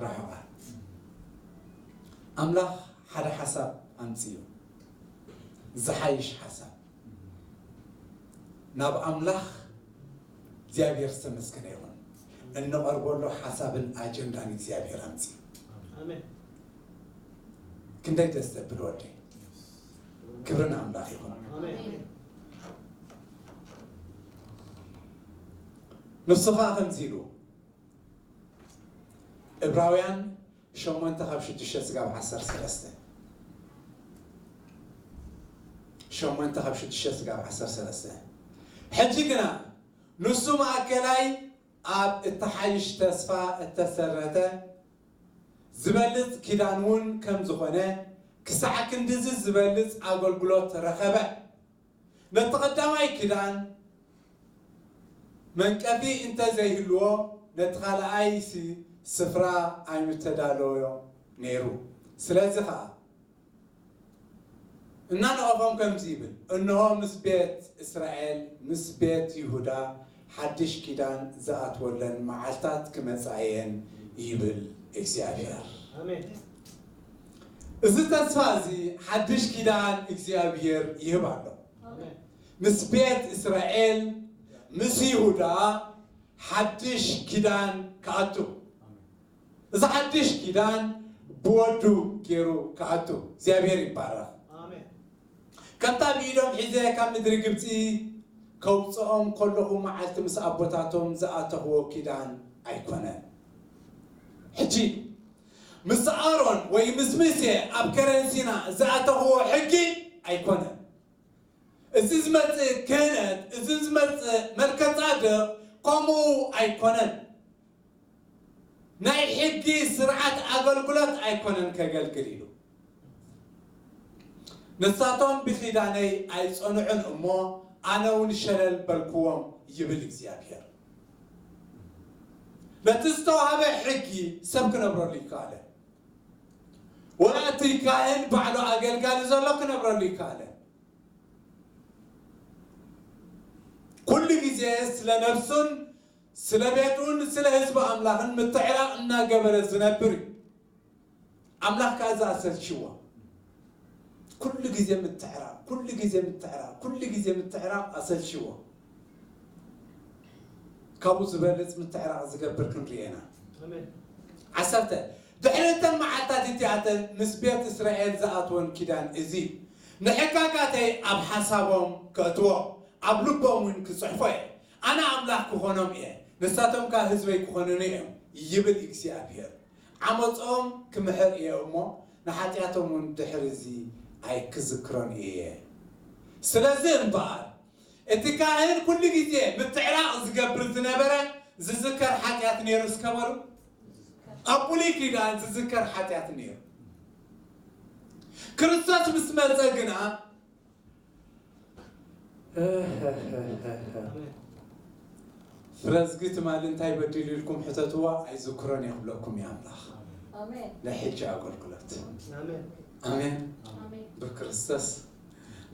ርሑቓት። ኣምላኽ ሓደ ሓሳብ ኣምጺኡ። ዝሓይሽ ሓሳብ። ናብ ኣምላኽ እግዚኣብሔር ዝተመስገነ ይኹን። እንቐርበሉ ሓሳብን ኣጀንዳን እግዚኣብሔር ኣምጺኡ። ኣሜን። ክንደይ ደስ ዘብል ወደይ። ክብሪ ንኣምላኽ ይኹን። ኣሜን። ንሱ ኸኣ ከምዚ ኢሉ፣ ዕብራውያን ሸሞንተ ካብ ሽዱሽተ ስጋብ ዓሰርተ ሰለስተ። ሸሞንተ ካብ ሽዱሽተ ስጋብ ዓሰርተ ሰለስተ። ሕጂ ግና ንሱ ማእከላይ ኣብ እተሓይሽ ተስፋ እተሰረተ ዝበልጽ ኪዳን እውን ከም ዝኾነ፣ ክሳዕ ክንድዚ ዝበልጽ ኣገልግሎት ረኸበ። ነቲ ቀዳማይ ኪዳን መንቀፊ እንተ ዘይህልዎ፣ ነቲ ካልኣይሲ ስፍራ ኣይምተዳለወዮ ነይሩ። ስለዚ ኸኣ፣ እናነቐፎም ከምዚ ይብል፣ እንሆ ምስ ቤት እስራኤል፣ ምስ ቤት ይሁዳ ሓድሽ ኪዳን ዝኣትወለን መዓልታት ክመጻ እየን ይብል እግዚኣብሔር። ኣሜን። እዚ ተስፋ እዚ ሓድሽ ኪዳን እግዚኣብሔር ይህብ ኣሎ። ኣሜን። ምስ ቤት እስራኤል፣ ምስ ይሁዳ ሓድሽ ኪዳን ክኣቱ። እዚ ሓድሽ ኪዳን ብወዱ ገይሩ ክኣቱ እግዚኣብሔር ይባረኽ። ኣሜን። ከምታ ብኢዶም ሒዘ ካብ ምድሪ ግብፂ ከውፅኦም ከለኹ መዓልቲ ምስ ኣቦታቶም ዝኣተኽዎ ኪዳን ኣይኮነን። ሕጂ ምስ ኣሮን ወይ ምስ ሙሴ ኣብ ከረን ሲና ዝኣተኽዎ ሕጊ ኣይኮነን። እዚ ዝመጽእ ክህነት፣ እዚ ዝመጽእ መልከ ጻድቕ ከምኡ ኣይኮነን። ናይ ሕጊ ስርዓት ኣገልግሎት ኣይኮነን ከገልግል ኢሉ። ንሳቶም ብኪዳነይ ኣይጸንዑን እሞ ኣነ እውን ሸለል በልክዎም ይብል እግዚኣብሔር። ነቲ ዝተዋህበ ሕጊ ሰብ ክነብረሉ ይከኣለ። ወላ እቲ ካህን ባዕሉ ኣገልጋሊ ዘሎ ክነብረሉ ይከኣለ። ኩሉ ግዜ ስለ ነፍሱን ስለ ቤቱን ስለ ህዝቢ ኣምላኽን ምትዕራቕ እናገበረ ዝነብር እዩ። ኣምላኽ ከኣ እዚ ኣሰልችዎ። ኩሉ ግዜ ምትዕራቕ፣ ኩሉ ግዜ ምትዕራቕ፣ ኩሉ ግዜ ምትዕራቕ ኣሰልችዎ። ካብኡ ዝበልጽ ምትዕራቕ ዝገብር ክንርኢ ኢና። ኣሜን። ዓሰርተ፣ ድሕሪ እተን መዓልታት እቲኣተን ምስ ቤት እስራኤል ዝኣትወን ኪዳን እዚ እዩ። ንሕጋጋተይ ኣብ ሓሳቦም ከእትዎ፣ ኣብ ልቦም እውን ክጽሕፎ እየ። ኣነ ኣምላኽ ክኾኖም እየ፣ ንሳቶም ከኣ ህዝበይ ክኾኑኒ እዮም፣ ይብል እግዚኣብሔር። ዓመጾም ክምሕር እየ እሞ፣ ንሓጢኣቶም እውን ድሕሪ እዚ ኣይክዝክሮን እየ። ስለዚ እምበኣር፣ እቲ ካህን ኩሉ ግዜ ምትዕራቕ ዝገብር ዝነበረ ዝዝከር ሓጢኣት ነይሩ እስከ በሉ። ኣብ ብሉይ ኪዳን ዝዝከር ሓጢኣት ነይሩ። ክርስቶስ ምስ መጸ ግና፣ ፍረዝጊ ትማሊ እንታይ በዲሉ ኢልኩም ሕተትዋ፣ ኣይዝክሮን እየ ክብለኩም እዩ ኣምላኽ። ኣሜን። ናይ ሕጂ ኣገልግሎት። ኣሜን። ኣሜን። ኣሜን። ብክርስቶስ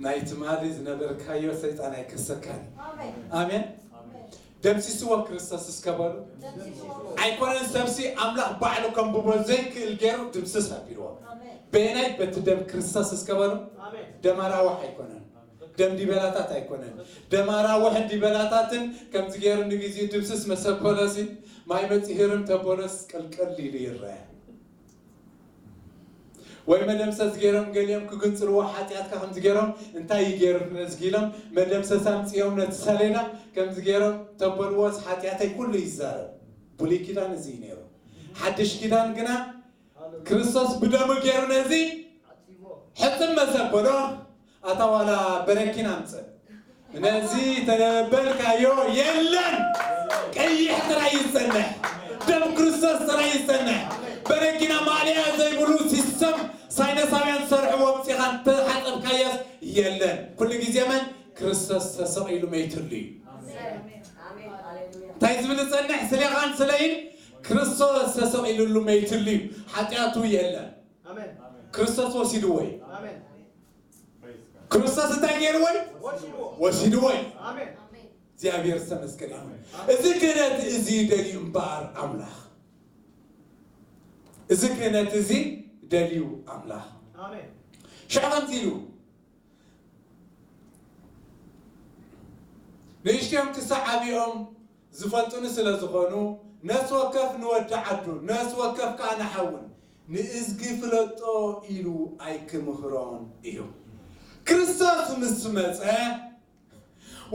ናይ ትማሊ ዝነበርካዮ ሰይጣን ኣይከሰካን እዩ። ኣሜን። ኣሜን። ኣሜን። ደምሲስዎ ክርስቶስ እስከ በሉ። ደምሲስዎ። ኣይኮነን ሰብሲ ኣምላኽ ባዕሉ ከንብቦ ዘይክእል ገይሩ ድምስስ ኣቢልዎ። ኣሜን። በየናይ በቲ ደም ክርስቶስ እስከ በሉ። ኣሜን። ደም ኣራዋሕ ኣይኮነን። ደም ዲበላታት ኣይኮነን። ደም ኣራውሕን ዲበላታትን ከምዚ ገይሩ ንግዜ ድምስስ መሰበለሲ ማይ መጽሂርም ተበለስ ቅልቅል ኢሉ ይረአ። ወይ መደምሰስ ገይሮም ገሊኦም ክግንጽልዎ ሓጢኣትካ ከምዚ ገይሮም እንታይ እዩ ገይሩ ፍረዝጊ ኢሎም መደምሰስ ኣምጽኦም ነቲ ሰሌዳ ከምዚ ገይሮም ተበልዎስ ሓጢኣተይ ኩሉ ይዛረብ። ብሉይ ኪዳን እዚ እዩ ነይሩ። ሓድሽ ኪዳን ግና ክርስቶስ ብደሙ ገይሩ ነዚ ሕጽብ መሰበሎ ኣታ ዋላ በረኪና ኣምጽእ ነዚ ተነበልካዮ የለን። ቀይሕ ጥራይ ይጸንሕ። ደም ክርስቶስ ጥራይ ይጸንሕ። በረኪና ማልያ ዘይብሉ ሲስተም ሳይነሳውያን ዝሰርሕዎ ኣምጺኻ እንተሓጸብካዮስ የለን። ኩሉ ግዜ መን ክርስቶስ ተሰቒሉ መይትሉ እዩ። ኣሜን። ኣሜን። ሃሌሉያ። እንታይ ዝብል ዝጸንሕ ስሌኻን ስለይን ክርስቶስ ተሰቒሉሉ መይትሉ እዩ። ሓጢኣቱ የለን። ኣሜን። ክርስቶስ ወሲድዎ እዩ። ኣሜን። ክርስቶስ እንታይ ገይርዎ እዩ? ወሲድዎ። ወሲድዎ እዩ። ኣሜን። ኣሜን። እግዚኣብሔር ዝተመስገነ ይሁን። እዚ ክህነት እዚ ደልዩ እምበኣር ኣምላኽ እዚ ክህነት እዚ ደልዩ ኣምላኽ ኣሜን። ሽዑ ከምዚ ኢሉ ንእሽትዮም ክሳዕ ዓብኦም ዝፈልጡኒ ስለ ዝኾኑ ነፍሲ ወከፍ ንወዲ ዓዱ ነፍሲ ወከፍ ከኣ ንሓውን ንእዝጊ ፍለጦ ኢሉ ኣይክምህሮን እዩ። ክርስቶስ ምስ መጸ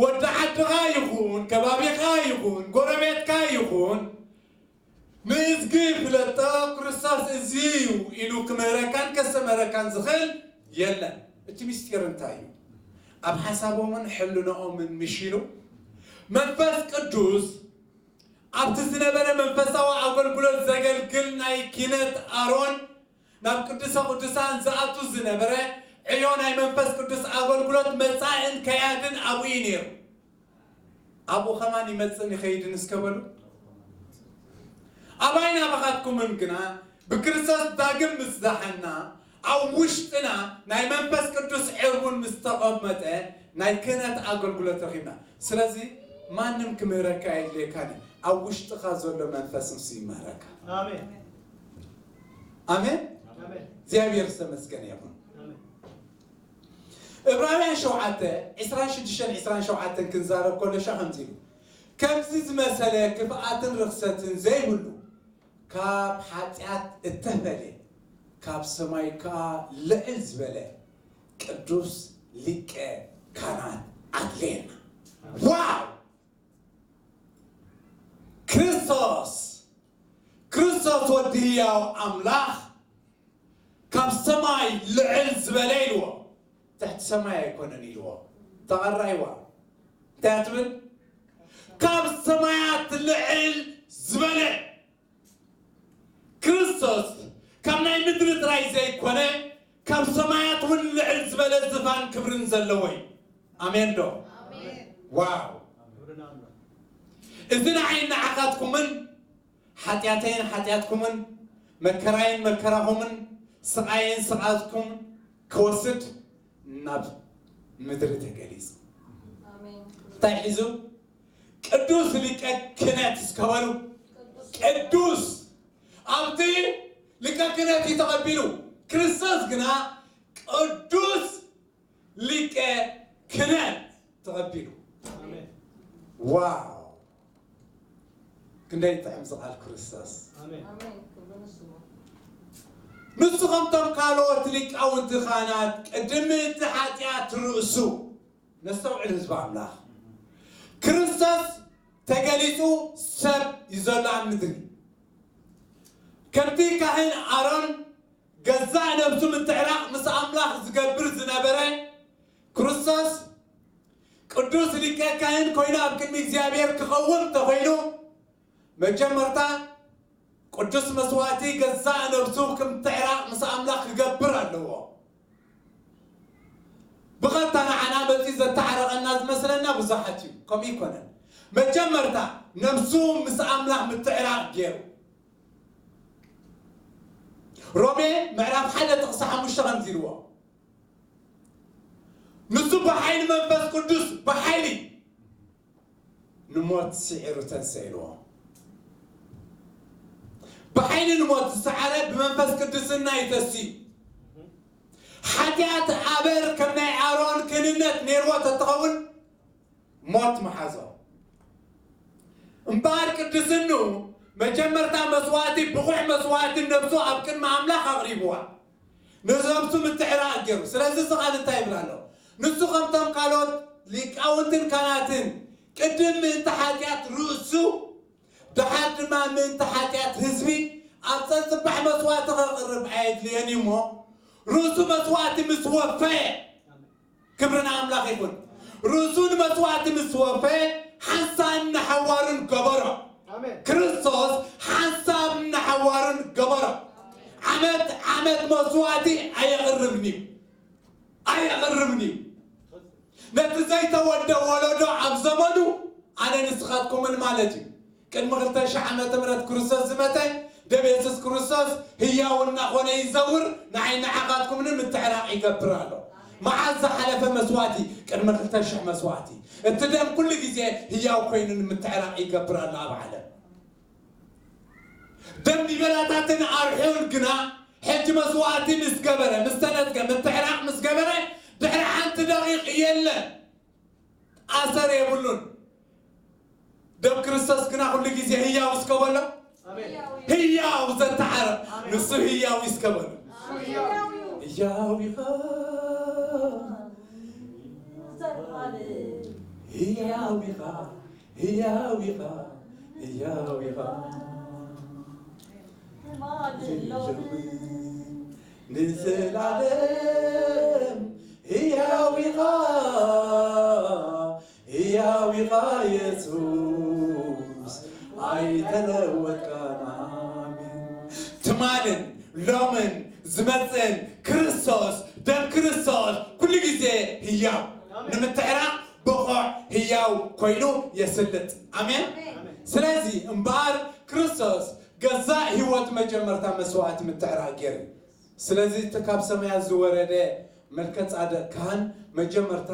ወዲ ዓድኻ ይኹን ከባቢኻ ይኹን ጎረቤትካ ይኹን ንእዝጊ ፍለጦ ክርስቶስ እዚ እዩ ኢሉ ክምህረካን ከስተምህረካን ዝኽእል የለን። እቲ ምስጢር እንታይ እዩ? ኣብ ሓሳቦምን ሕልናኦምን ምሽ ኢሉ መንፈስ ቅዱስ ኣብቲ ዝነበረ መንፈሳዊ ኣገልግሎት ዘገልግል ናይ ኪነት ኣሮን ናብ ቅዱሰ ቅዱሳን ዝኣቱ ዝነበረ ዕዮ ናይ መንፈስ ቅዱስ ኣገልግሎት መጻእን ከያድን ኣብኡ እዩ ነይሩ። ኣብኡ ኸማን ይመጽእን ይኸይድን እስከ በሉ። ኣባይን ኣባኻትኩምን ግና ብክርስቶስ ዳግም ምስ ዛሓና ኣብ ውሽጥና ናይ መንፈስ ቅዱስ ዕርቡን ምስ ተቐመጠ ናይ ክህነት ኣገልግሎት ረኺብና። ስለዚ ማንም ክምህረካ የድልየካን እዩ። ኣብ ውሽጥኻ ዘሎ መንፈስ ንሱ ይምህረካ። ኣሜን። ኣሜን። ኣሜን። እግዚኣብሔር ዝተመስገነ ይኹን። ኣሜን። እብራውያን ሸውዓተ ዕስራን ሽዱሽተን ዕስራን ሸውዓተን ክንዛረብ ከሎ ሻ ከምዚ ኢሉ ከምዚ ዝመሰለ ክፍኣትን ርኽሰትን ዘይብሉ ካብ ሓጢኣት እተፈለ ካብ ሰማይ ከኣ ልዕል ዝበለ ቅዱስ ሊቀ ካህናት ኣድለየና። ዋው! ክርስቶስ ክርስቶስ ወዲ ህያው ኣምላኽ ካብ ሰማይ ልዕል ዝበለ ኢልዎ። ትሕቲ ሰማይ ኣይኮነን ኢልዎ። ተቐራይዋ እንታይ ትብል? ካብ ሰማያት ልዕል ዝበለ ክርስቶስ ካብ ናይ ምድሪ ጥራይ ዘይኮነ ካብ ሰማያት እውን ልዕል ዝበለ ዝፋን ክብርን ዘለዎ እዩ። ኣሜን ዶ? ኣሜን። ዋው! ክብሪ ንኣምላኽ። እዚ ንዓይን ንዓኻትኩምን ሓጢኣተይን ሓጢኣትኩምን መከራይን መከራኹምን ስቓየይን ስቓትኩም ክወስድ ናብ ምድሪ ተገሊጹ። ኣሜን። እንታይ ሒዙ? ቅዱስ ሊቀ ክህነት እስከ በሉ። ቅዱስ ቅዱስ ኣብቲ ሊቀ ክህነት እዩ ተቐቢሉ። ክርስቶስ ግና ቅዱስ ሊቀ ክህነት ተቐቢሉ። ኣሜን። ዋው! ክንደይ ጥዕም ዝቓል ክርስቶስ። ኣሜን። ኣሜን። ክብሪ ንስሙ። ንሱ ከምቶም ካልኦት ሊቃውንቲ ካህናት ቅድሚ እቲ ሓጢኣት ርእሱ ነስተውዕል ህዝቢ ኣምላኽ። ክርስቶስ ተገሊጹ ሰብ እዩ ዘሎ ኣብ ምድሪ። ከምቲ ካህን ኣሮን ገዛእ ነብሱ ምትዕራቕ ምስ ኣምላኽ ዝገብር ዝነበረ ክርስቶስ ቅዱስ ሊቀ ካህን ኮይኑ ኣብ ቅድሚ እግዚኣብሔር ክኸውን እንተኾይኑ መጀመርታ ቅዱስ መስዋዕቲ ገዛእ ነብሱ ክምትዕራቕ ምስ ኣምላኽ ክገብር ኣለዎ። ኸታ ንዓና መጺኡ ዘተዓረቐና ዝመስለና ብዙሓት እዩ። ከምኡ ይኮነን። መጀመርታ ነብሱ ምስ ኣምላኽ ምትዕራቕ ገይሩ። ሮሜ ምዕራፍ ሓደ ጥቕሲ ሓሙሽተ ከምዚ ኢልዎ፣ ንሱ ብሓይሊ መንፈስ ቅዱስ ብሓይሊ ንሞት ስዒሩ ተንሰ ኢልዎ። ብሓይሊ ንሞት ዝሰዓረ ብመንፈስ ቅዱስና ይተሲ። ሓጢኣት ኣበር ከም ናይ ኣሮን ክህንነት ነይርዎ ተትኸውን ሞት መሓዞ። እምበኣር ቅድስኑ መጀመርታ መስዋእቲ ብቑዕ መስዋእቲ ነብሱ ኣብ ቅድሚ ኣምላኽ ኣቕሪብዋ። ንነብሱ ምትዕራቕ ገይሩ። ስለዚ እዚ ቃል እንታይ ይብል ኣሎ? ንሱ ከምቶም ካልኦት ሊቃውንትን ካህናትን ቅድም ምእንቲ ሓጢኣት ርእሱ፣ ደሓር ድማ ምእንቲ ሓጢኣት ህዝቢ ኣብ ጸንጽባሕ መስዋእቲ ከቕርብ ኣየድልዮን እዩ እሞ፣ ርእሱ መስዋእቲ ምስ ወፈየ፣ ክብሪ ንኣምላኽ ይኹን። ርእሱ ንመስዋእቲ ምስ ወፈየ፣ ሓንሳብን ንሓዋሩን ገበሮ። ኣሜን። ክርስቶስ ሓንሳብን ንሓዋሩን ገበሮ። ዓመት ዓመት መስዋእቲ ኣየቕርብን እዩ። ኣየቕርብን እዩ። ነቲ ዘይተወልደ ወለዶ ኣብ ዘመኑ ኣነ ንስኻትኩምን ማለት እዩ። ቅድሚ ክልተ ሽሕ ዓመተ ምህረት ክርስቶስ ዝመተ፣ ደም የሱስ ክርስቶስ ህያው እናኾነ ይዘውር፣ ንዓይ ንዓኻትኩምን ምትዕራቕ ይገብር ኣሎ። መዓዝ ዝሓለፈ መስዋእቲ? ቅድሚ ክልተ ሽሕ መስዋእቲ። እቲ ደም ኩሉ ግዜ ህያው ኮይኑ ንምትዕራቕ ይገብር ኣሎ ኣብ ዓለም። ደም ዲበላታትን ኣርሑን ግና ሕጂ መስዋእቲ ምስ ገበረ፣ ምስ ተነጽገ፣ ምትዕራቕ ምስ ገበረ፣ ድሕሪ ሓንቲ ደቂቕ የለን። ኣሰር የብሉን። ደም ክርስቶስ ግና ኩሉ ግዜ ህያው እስከ በሎ። ኣሜን። ህያው ዘተዓረ ኣሜን። ንሱ ህያው እስከ በሎ። ኣሜን። ህያው ኢኻ፣ ህያው ኢኻ፣ ህያው ኢኻ፣ ህያው ኢኻ። ንዘላለም ህያው ኢኻ፣ ህያው ኢኻ የሱስ፣ ኣይተለወጥካን። ኣሜን። ትማልን ሎምን ዝመጽእን ክርስቶስ፣ ደም ክርስቶስ ኩሉ ግዜ ህያው፣ ኣሜን። ንምትዕራቕ ብቑዕ ህያው ኮይኑ የስልጥ። ኣሜን። ኣሜን። ስለዚ እምበኣር ክርስቶስ ገዛእ ህይወት መጀመርታ መስዋእቲ ምትዕራቕ ገይሩ። ስለዚ እቲ ካብ ሰማያት ዝወረደ መልከ ጻድቕ ካህን መጀመርታ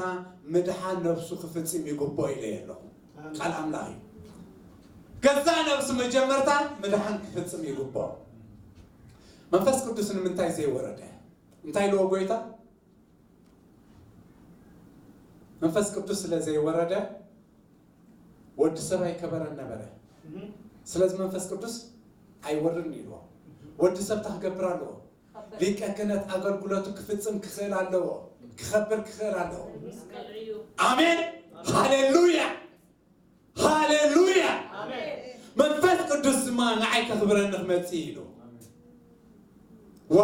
ምድሓን ነብሱ ክፍጽም ይግብኦ ኢለ ኣለኹ። ኣሜን። ቃል ኣምላኽ እዩ። ገዛእ ነብሱ መጀመርታ ምድሓን ክፍጽም ይግብኦ። መንፈስ ቅዱስ ንምንታይ ዘይወረደ? እንታይ ኢልዎ ጎይታ? መንፈስ ቅዱስ ስለ ዘይወረደ ወዲ ሰብ ኣይከበረን ነበረ። እህ። ስለዚ መንፈስ ቅዱስ ኣይወርድን ኢልዎ። ወዲ ሰብ እንታይ ክገብር ኣለዎ? ሊቀ ክህነት ኣገልግሎቱ ክፍጽም ክኽእል ኣለዎ። ክኸብር ክኽእል ኣለዎ። ኣሜን። ሃሌሉያ። ሃሌሉያ። ኣሜን። መንፈስ ቅዱስ ድማ ንዓይ ከኽብረኒ ክመጽእ ኢሉ። ዋ።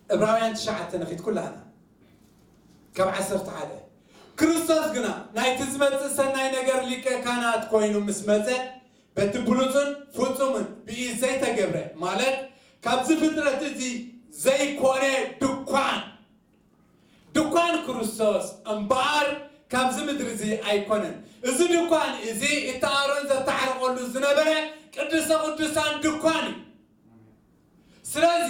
ዕብራውያን ትሽዓተ ንኺድ ኩላህና። ካብ ዓሰርተ ሓደ። ክርስቶስ ግና ናይቲ ዝመጽእ ሰናይ ነገር ሊቀ ካህናት ኮይኑ ምስ መጸ፣ በቲ ብሉጽን ፍጹምን ብኢድ ዘይተገብረ፣ ማለት ካብዚ ፍጥረት እዚ ዘይኮነ ድኳን፣ ድኳን ክርስቶስ እምበኣር ካብዚ ምድሪ እዚ ኣይኮነን። እዚ ድኳን እዚ እቲ ኣሮን ዘተዓርቐሉ ዝነበረ ቅድስተ ቅዱሳን ድኳን እዩ። ስለዚ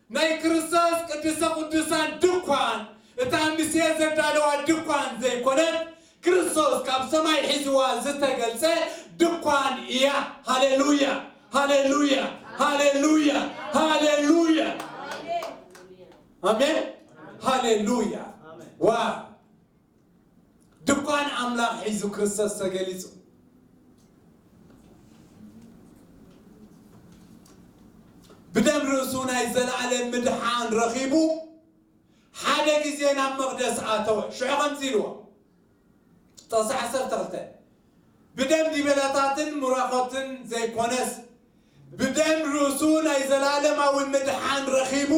ናይ ክርስቶስ ቅድስተ ቅዱሳን ድኳን፣ እታ ሙሴ ዘዳለዋ ድኳን ዘይኮነት፣ ክርስቶስ ካብ ሰማይ ሒዝዋ ዝተገልጸ ድኳን እያ። ሃሌሉያ፣ ሃሌሉያ፣ ሃሌሉያ፣ ሃሌሉያ። ኣሜን፣ ሃሌሉያ። ዋ፣ ድኳን ኣምላኽ ሒዙ ክርስቶስ ተገሊጹ። ብደም ርእሱ ናይ ዘለኣለም ምድሓን ረኺቡ ሓደ ግዜ ናብ መቕደስ ኣተወ። ሽዑ ከምዚ ኢልዎ፣ ጥቕሲ ዓሰርተ ክልተ፣ ብደም ዲበላታትን ምራኾትን ዘይኮነስ፣ ብደም ርእሱ ናይ ዘላለማዊ ምድሓን ረኺቡ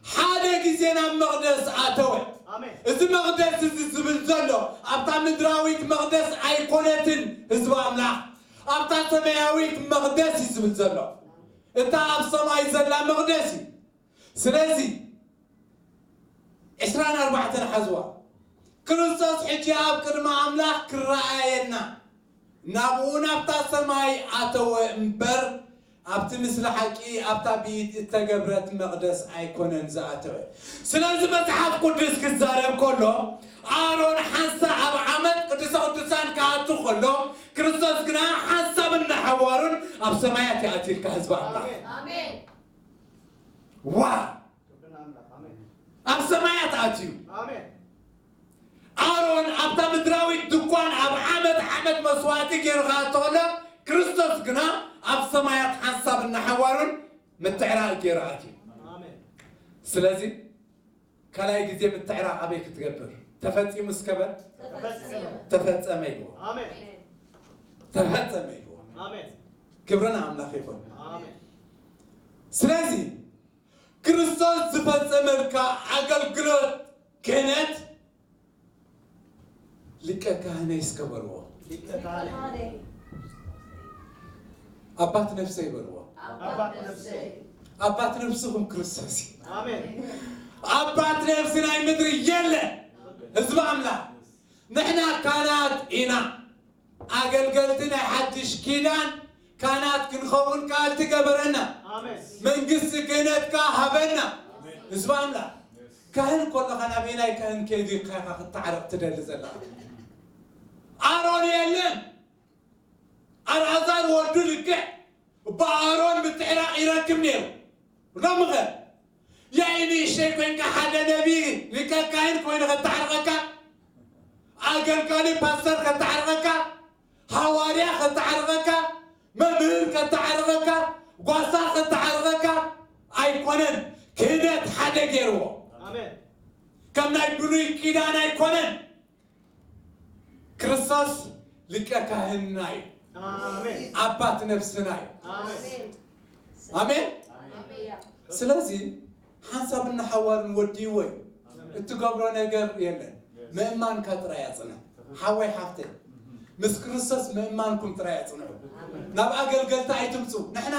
ሓደ ግዜ ናብ መቕደስ ኣተወ። ኣሜን። እዚ መቕደስ እዚ ዝብል ዘሎ ኣብታ ምድራዊት መቕደስ ኣይኮነትን ህዝቢ ኣምላኽ፣ ኣብታ ሰማያዊት መቕደስ እዩ ዝብል ዘሎ። እታ ኣብ ሰማይ ዘላ መቕደስ እዩ። ስለዚ ዕስራ ኣርባዕተን ሓዝዋ። ክርስቶስ ሕጂ ኣብ ቅድሚ ኣምላኽ ክረኣየና ናብኡ ናብታ ሰማይ ኣተወ እምበር ኣብቲ ምስሊ ሓቂ ኣብታ ብኢድ እተገብረት መቕደስ ኣይኮነን ዝኣተወ። ስለዚ መጽሓፍ ቅዱስ ክዛረብ ከሎ ኣሮን ሓንሳ ኣብ ዓመት ቅዱሰ ቅዱሳን ክኣቱ ከሎ ክርስቶስ ግና ሓንሳብ እናሓዋሩን ኣብ ሰማያት ይኣትዩ ኢልካ ህዝቢ ኣምላኽ። ኣሜን። ዋ ኣብ ሰማያት ኣትዩ። ኣሮን ኣብታ ምድራዊት ድኳን ኣብ ዓመት ዓመት መስዋዕቲ ገይሩ ክኣቱ ከሎ ክርስቶስ ግና ኣብ ሰማያት ሓንሳብ እናሓዋሩን ምትዕራቕ ገይሩ ኣትዩ። ስለዚ ካልኣይ ግዜ ምትዕራቕ ኣበይ ክትገብር ተፈጺሙ እስከ በል። ተፈጸመ ይብሎ። ተፈጸመ ይብሎ። ክብሪ ንኣምላኽ ይኹን። ስለዚ ክርስቶስ ዝፈጸመልካ ኣገልግሎት ክህነት ሊቀ ካህነይ እስከ በልዎ። ሊቀ ካህነይ። ኣባት ነፍሰይ በልዎ። ኣባት ነፍሰይ። ኣባት ነፍስኹም ክርስቶስ እዩ። ኣሜን። ኣባት ነፍሲ ናይ ምድሪ የለን። ህዝቢ ኣምላኽ ንሕና ካህናት ኢና። ኣገልገልቲ ናይ ሓድሽ ኪዳን ካህናት ክንኸውን ቃል ትገበረና። ኣሜን። መንግስቲ ክህነትካ ሃበና። ኣሜን። ህዝቢ ኣምላኽ ካህን ከለኻ ናበየናይ ካህን ከይዱ ኢኻ ክትተዓረቕ ትደሊ ዘለኻ? ኣሮን የለን። ኣልዓዛር ወዱ ልክዕ ብኣሮን ምትዕራቕ ይረክብ ነይሩ። ሎምኸ ያኢ ንእሽተይ ኮይንካ ሓደ ነቢ ሊቀ ካህን ኮይኑ ከተዓርቐካ፣ ኣገልጋሊ ፓስተር ከተዓርቐካ፣ ሃዋርያ ከተዓርቐካ፣ መምህር ከተዓርቐካ፣ ጓሳ ከተዓርቐካ ኣይኮነን። ክህነት ሓደ ገይርዎ። ኣሜን። ከም ናይ ብሉይ ኪዳን ኣይኮነን። ክርስቶስ ሊቀ ካህንና እዩ። ኣሜን። ኣባት ነፍስና እዩ። ኣሜን። ኣሜን። ኣሜን። ስለዚ ሓንሳብ እናሓዋርን ወዲእዎ እዩ። እትገብሮ ነገር የለን። ምእማንካ ጥራይ ኣጽንዕ። ሓወይ ሓፍተይ፣ ምስ ክርስቶስ ምእማንኩም ጥራይ ኣጽንዑ። ናብ ኣገልገልቲ ኣይትምጹ። ንሕና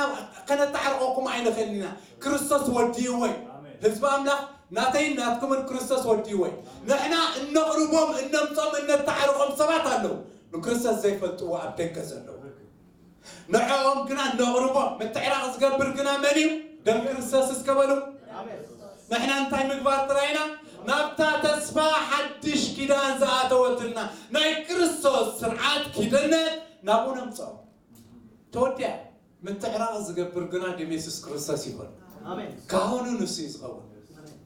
ከነተዓርቐኩም ኣይንኽእልን ኢና። ክርስቶስ ወዲእዎ እዩ። ህዝቢ ኣምላኽ ናተይን ናትኩምን ክርስቶስ ወዲእዎ እዩ። ንሕና እነቕርቦም፣ እነምጾም፣ እነተዓርቖም ሰባት ኣለዉ። ንክርስቶስ ዘይፈልጥዎ ኣብ ደገ ዘለዉ። ንዕኦም ግና ነቕርቦም። ምትዕራቕ ዝገብር ግና መን እዩ? ደም ክርስቶስ እስከ በሉ። ኣሜን። ንሕና እንታይ ምግባር ጥራይ ኢና? ናብታ ተስፋ ሓድሽ ኪዳን ዝኣተወትልና ናይ ክርስቶስ ስርዓት ኪደነት ናብኡ ነምጽኦም። ተወዲኣ። ምትዕራቕ ዝገብር ግና ደም የሱስ ክርስቶስ ይኹን። ኣሜን። ካህኑ ንሱ እዩ ዝኸውን። ኣሜን።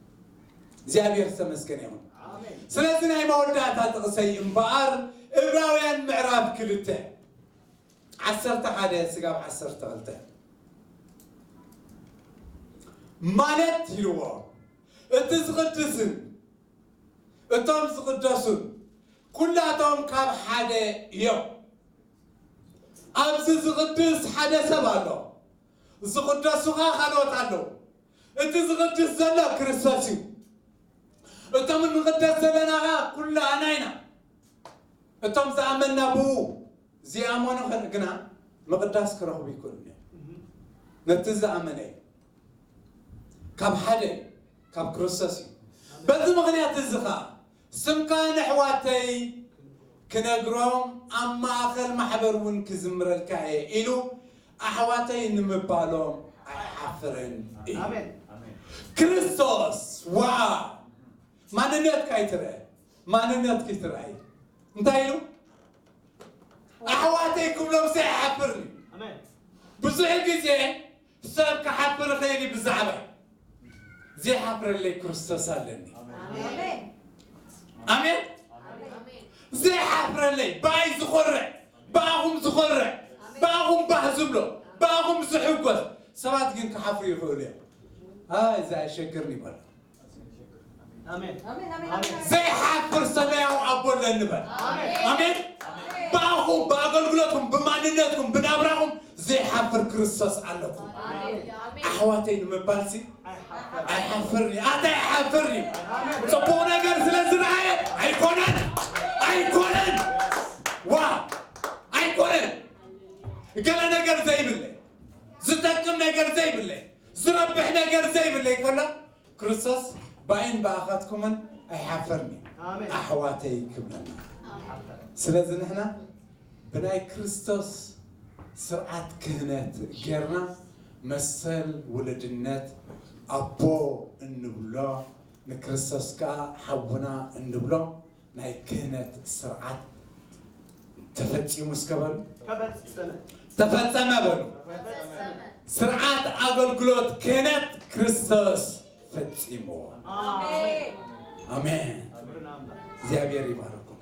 እግዚኣብሔር ዝተመስገነ ይኹን። ኣሜን። ስለዚ ናይ መወዳእታ ጥቕሰይ እምበኣር ዕብራውያን ምዕራፍ ክልተ ዓሰርተ ሓደ ስጋብ ዓሰርተ ክልተ ማለት ኢልዎ፣ እቲ ዝቕድስን እቶም ዝቕደሱን ኩላቶም ካብ ሓደ እዮም። ኣብዚ ዝቕድስ ሓደ ሰብ ኣሎ፣ ዝቕደሱ ኸኣ ካልኦት ኣለዉ። እቲ ዝቕድስ ዘሎ ክርስቶስ እዩ። እቶም እንቕደስ ዘለና ኸኣ ኩላህና ኢና። እቶም ዝኣመንና ብኡ ዘይኣመኑ ኸ-፣ ግና ምቕዳስ ክረኽቡ ኣይክእሉን እዮም። ነቲ ዝኣመነ እዩ። ካብ ሓደ እዩ፣ ካብ ክርስቶስ እዩ። በዚ ምኽንያት እዚ ኸኣ ስምካ ነሕዋተይ ክነግሮም ኣብ ማእኸል ማሕበር እውን ክዝምረልካ እየ ኢሉ ኣሕዋተይ ንምባሎም ኣይሓፍርን እዩ። ኣሜን። ክርስቶስ ዋ ማንነትካ ኣይትርአ፣ ማንነትኪ ትርኣይ። እንታይ ኢሉ? ኣሕዋተይ ክብሎም ዘይሓፍር እዩ። ኣሜን። ብዙሕ ግዜ ሰብ ክሓፍር ይኽእል እዩ ብዛዕባይ። ዘይሓፍረለይ ክርስቶስ ኣለኒ። ኣሜን። ኣሜን። ኣሜን። ዘይሓፍረለይ፣ ብኣይ ዝኾርዕ፣ ብኣኹም ዝኾርዕ፣ ብኣኹም ባህ ዝብሎ፣ ብኣኹም ዝሕጎስ። ሰባት ግን ክሓፍሩ ይኽእሉ እዮም። ኣይ፣ እዚ ኣየሸግርን ይበሉ። ኣሜን። ኣሜን። ኣሜን። ኣሜን። ዘይሓፍር ሰማያዊ ኣቦ ኣለኒ በል። ኣሜን። ኣሜን። ብኣኹም፣ ብኣገልግሎትኩም፣ ብማንነትኩም፣ ብናብራኹም ዘይሓፍር ክርስቶስ ኣለኩም። ኣሜን። ኣሕዋተይ ንምባልሲ ኣይሓፍርን። ኣታ ኣይሓፍርን እዩ። ጽቡቕ ነገር ስለ ዝረኣየ ኣይኮነን፣ ኣይኮነን። ዋ፣ ኣይኮነን። ገለ ነገር ዘይብለይ፣ ዝጠቅም ነገር ዘይብለይ፣ ዝረብሕ ነገር ዘይብለይ ከሎ ክርስቶስ ባይን ብኣኻትኩምን ኣይሓፈርኒ ኣሕዋተይ ክብለና። ስለዚ ንሕና ብናይ ክርስቶስ ስርዓት ክህነት ጌርና መሰል ውልድነት ኣቦ እንብሎ ንክርስቶስ ከኣ ሓውና እንብሎ ናይ ክህነት ስርዓት ተፈጺሙ እስከ በሉ። ተፈጸመ በሉ። ስርዓት ኣገልግሎት ክህነት ክርስቶስ ፈጺምዎ። ኣሜን። እግዚኣብሔር ይባርኩም።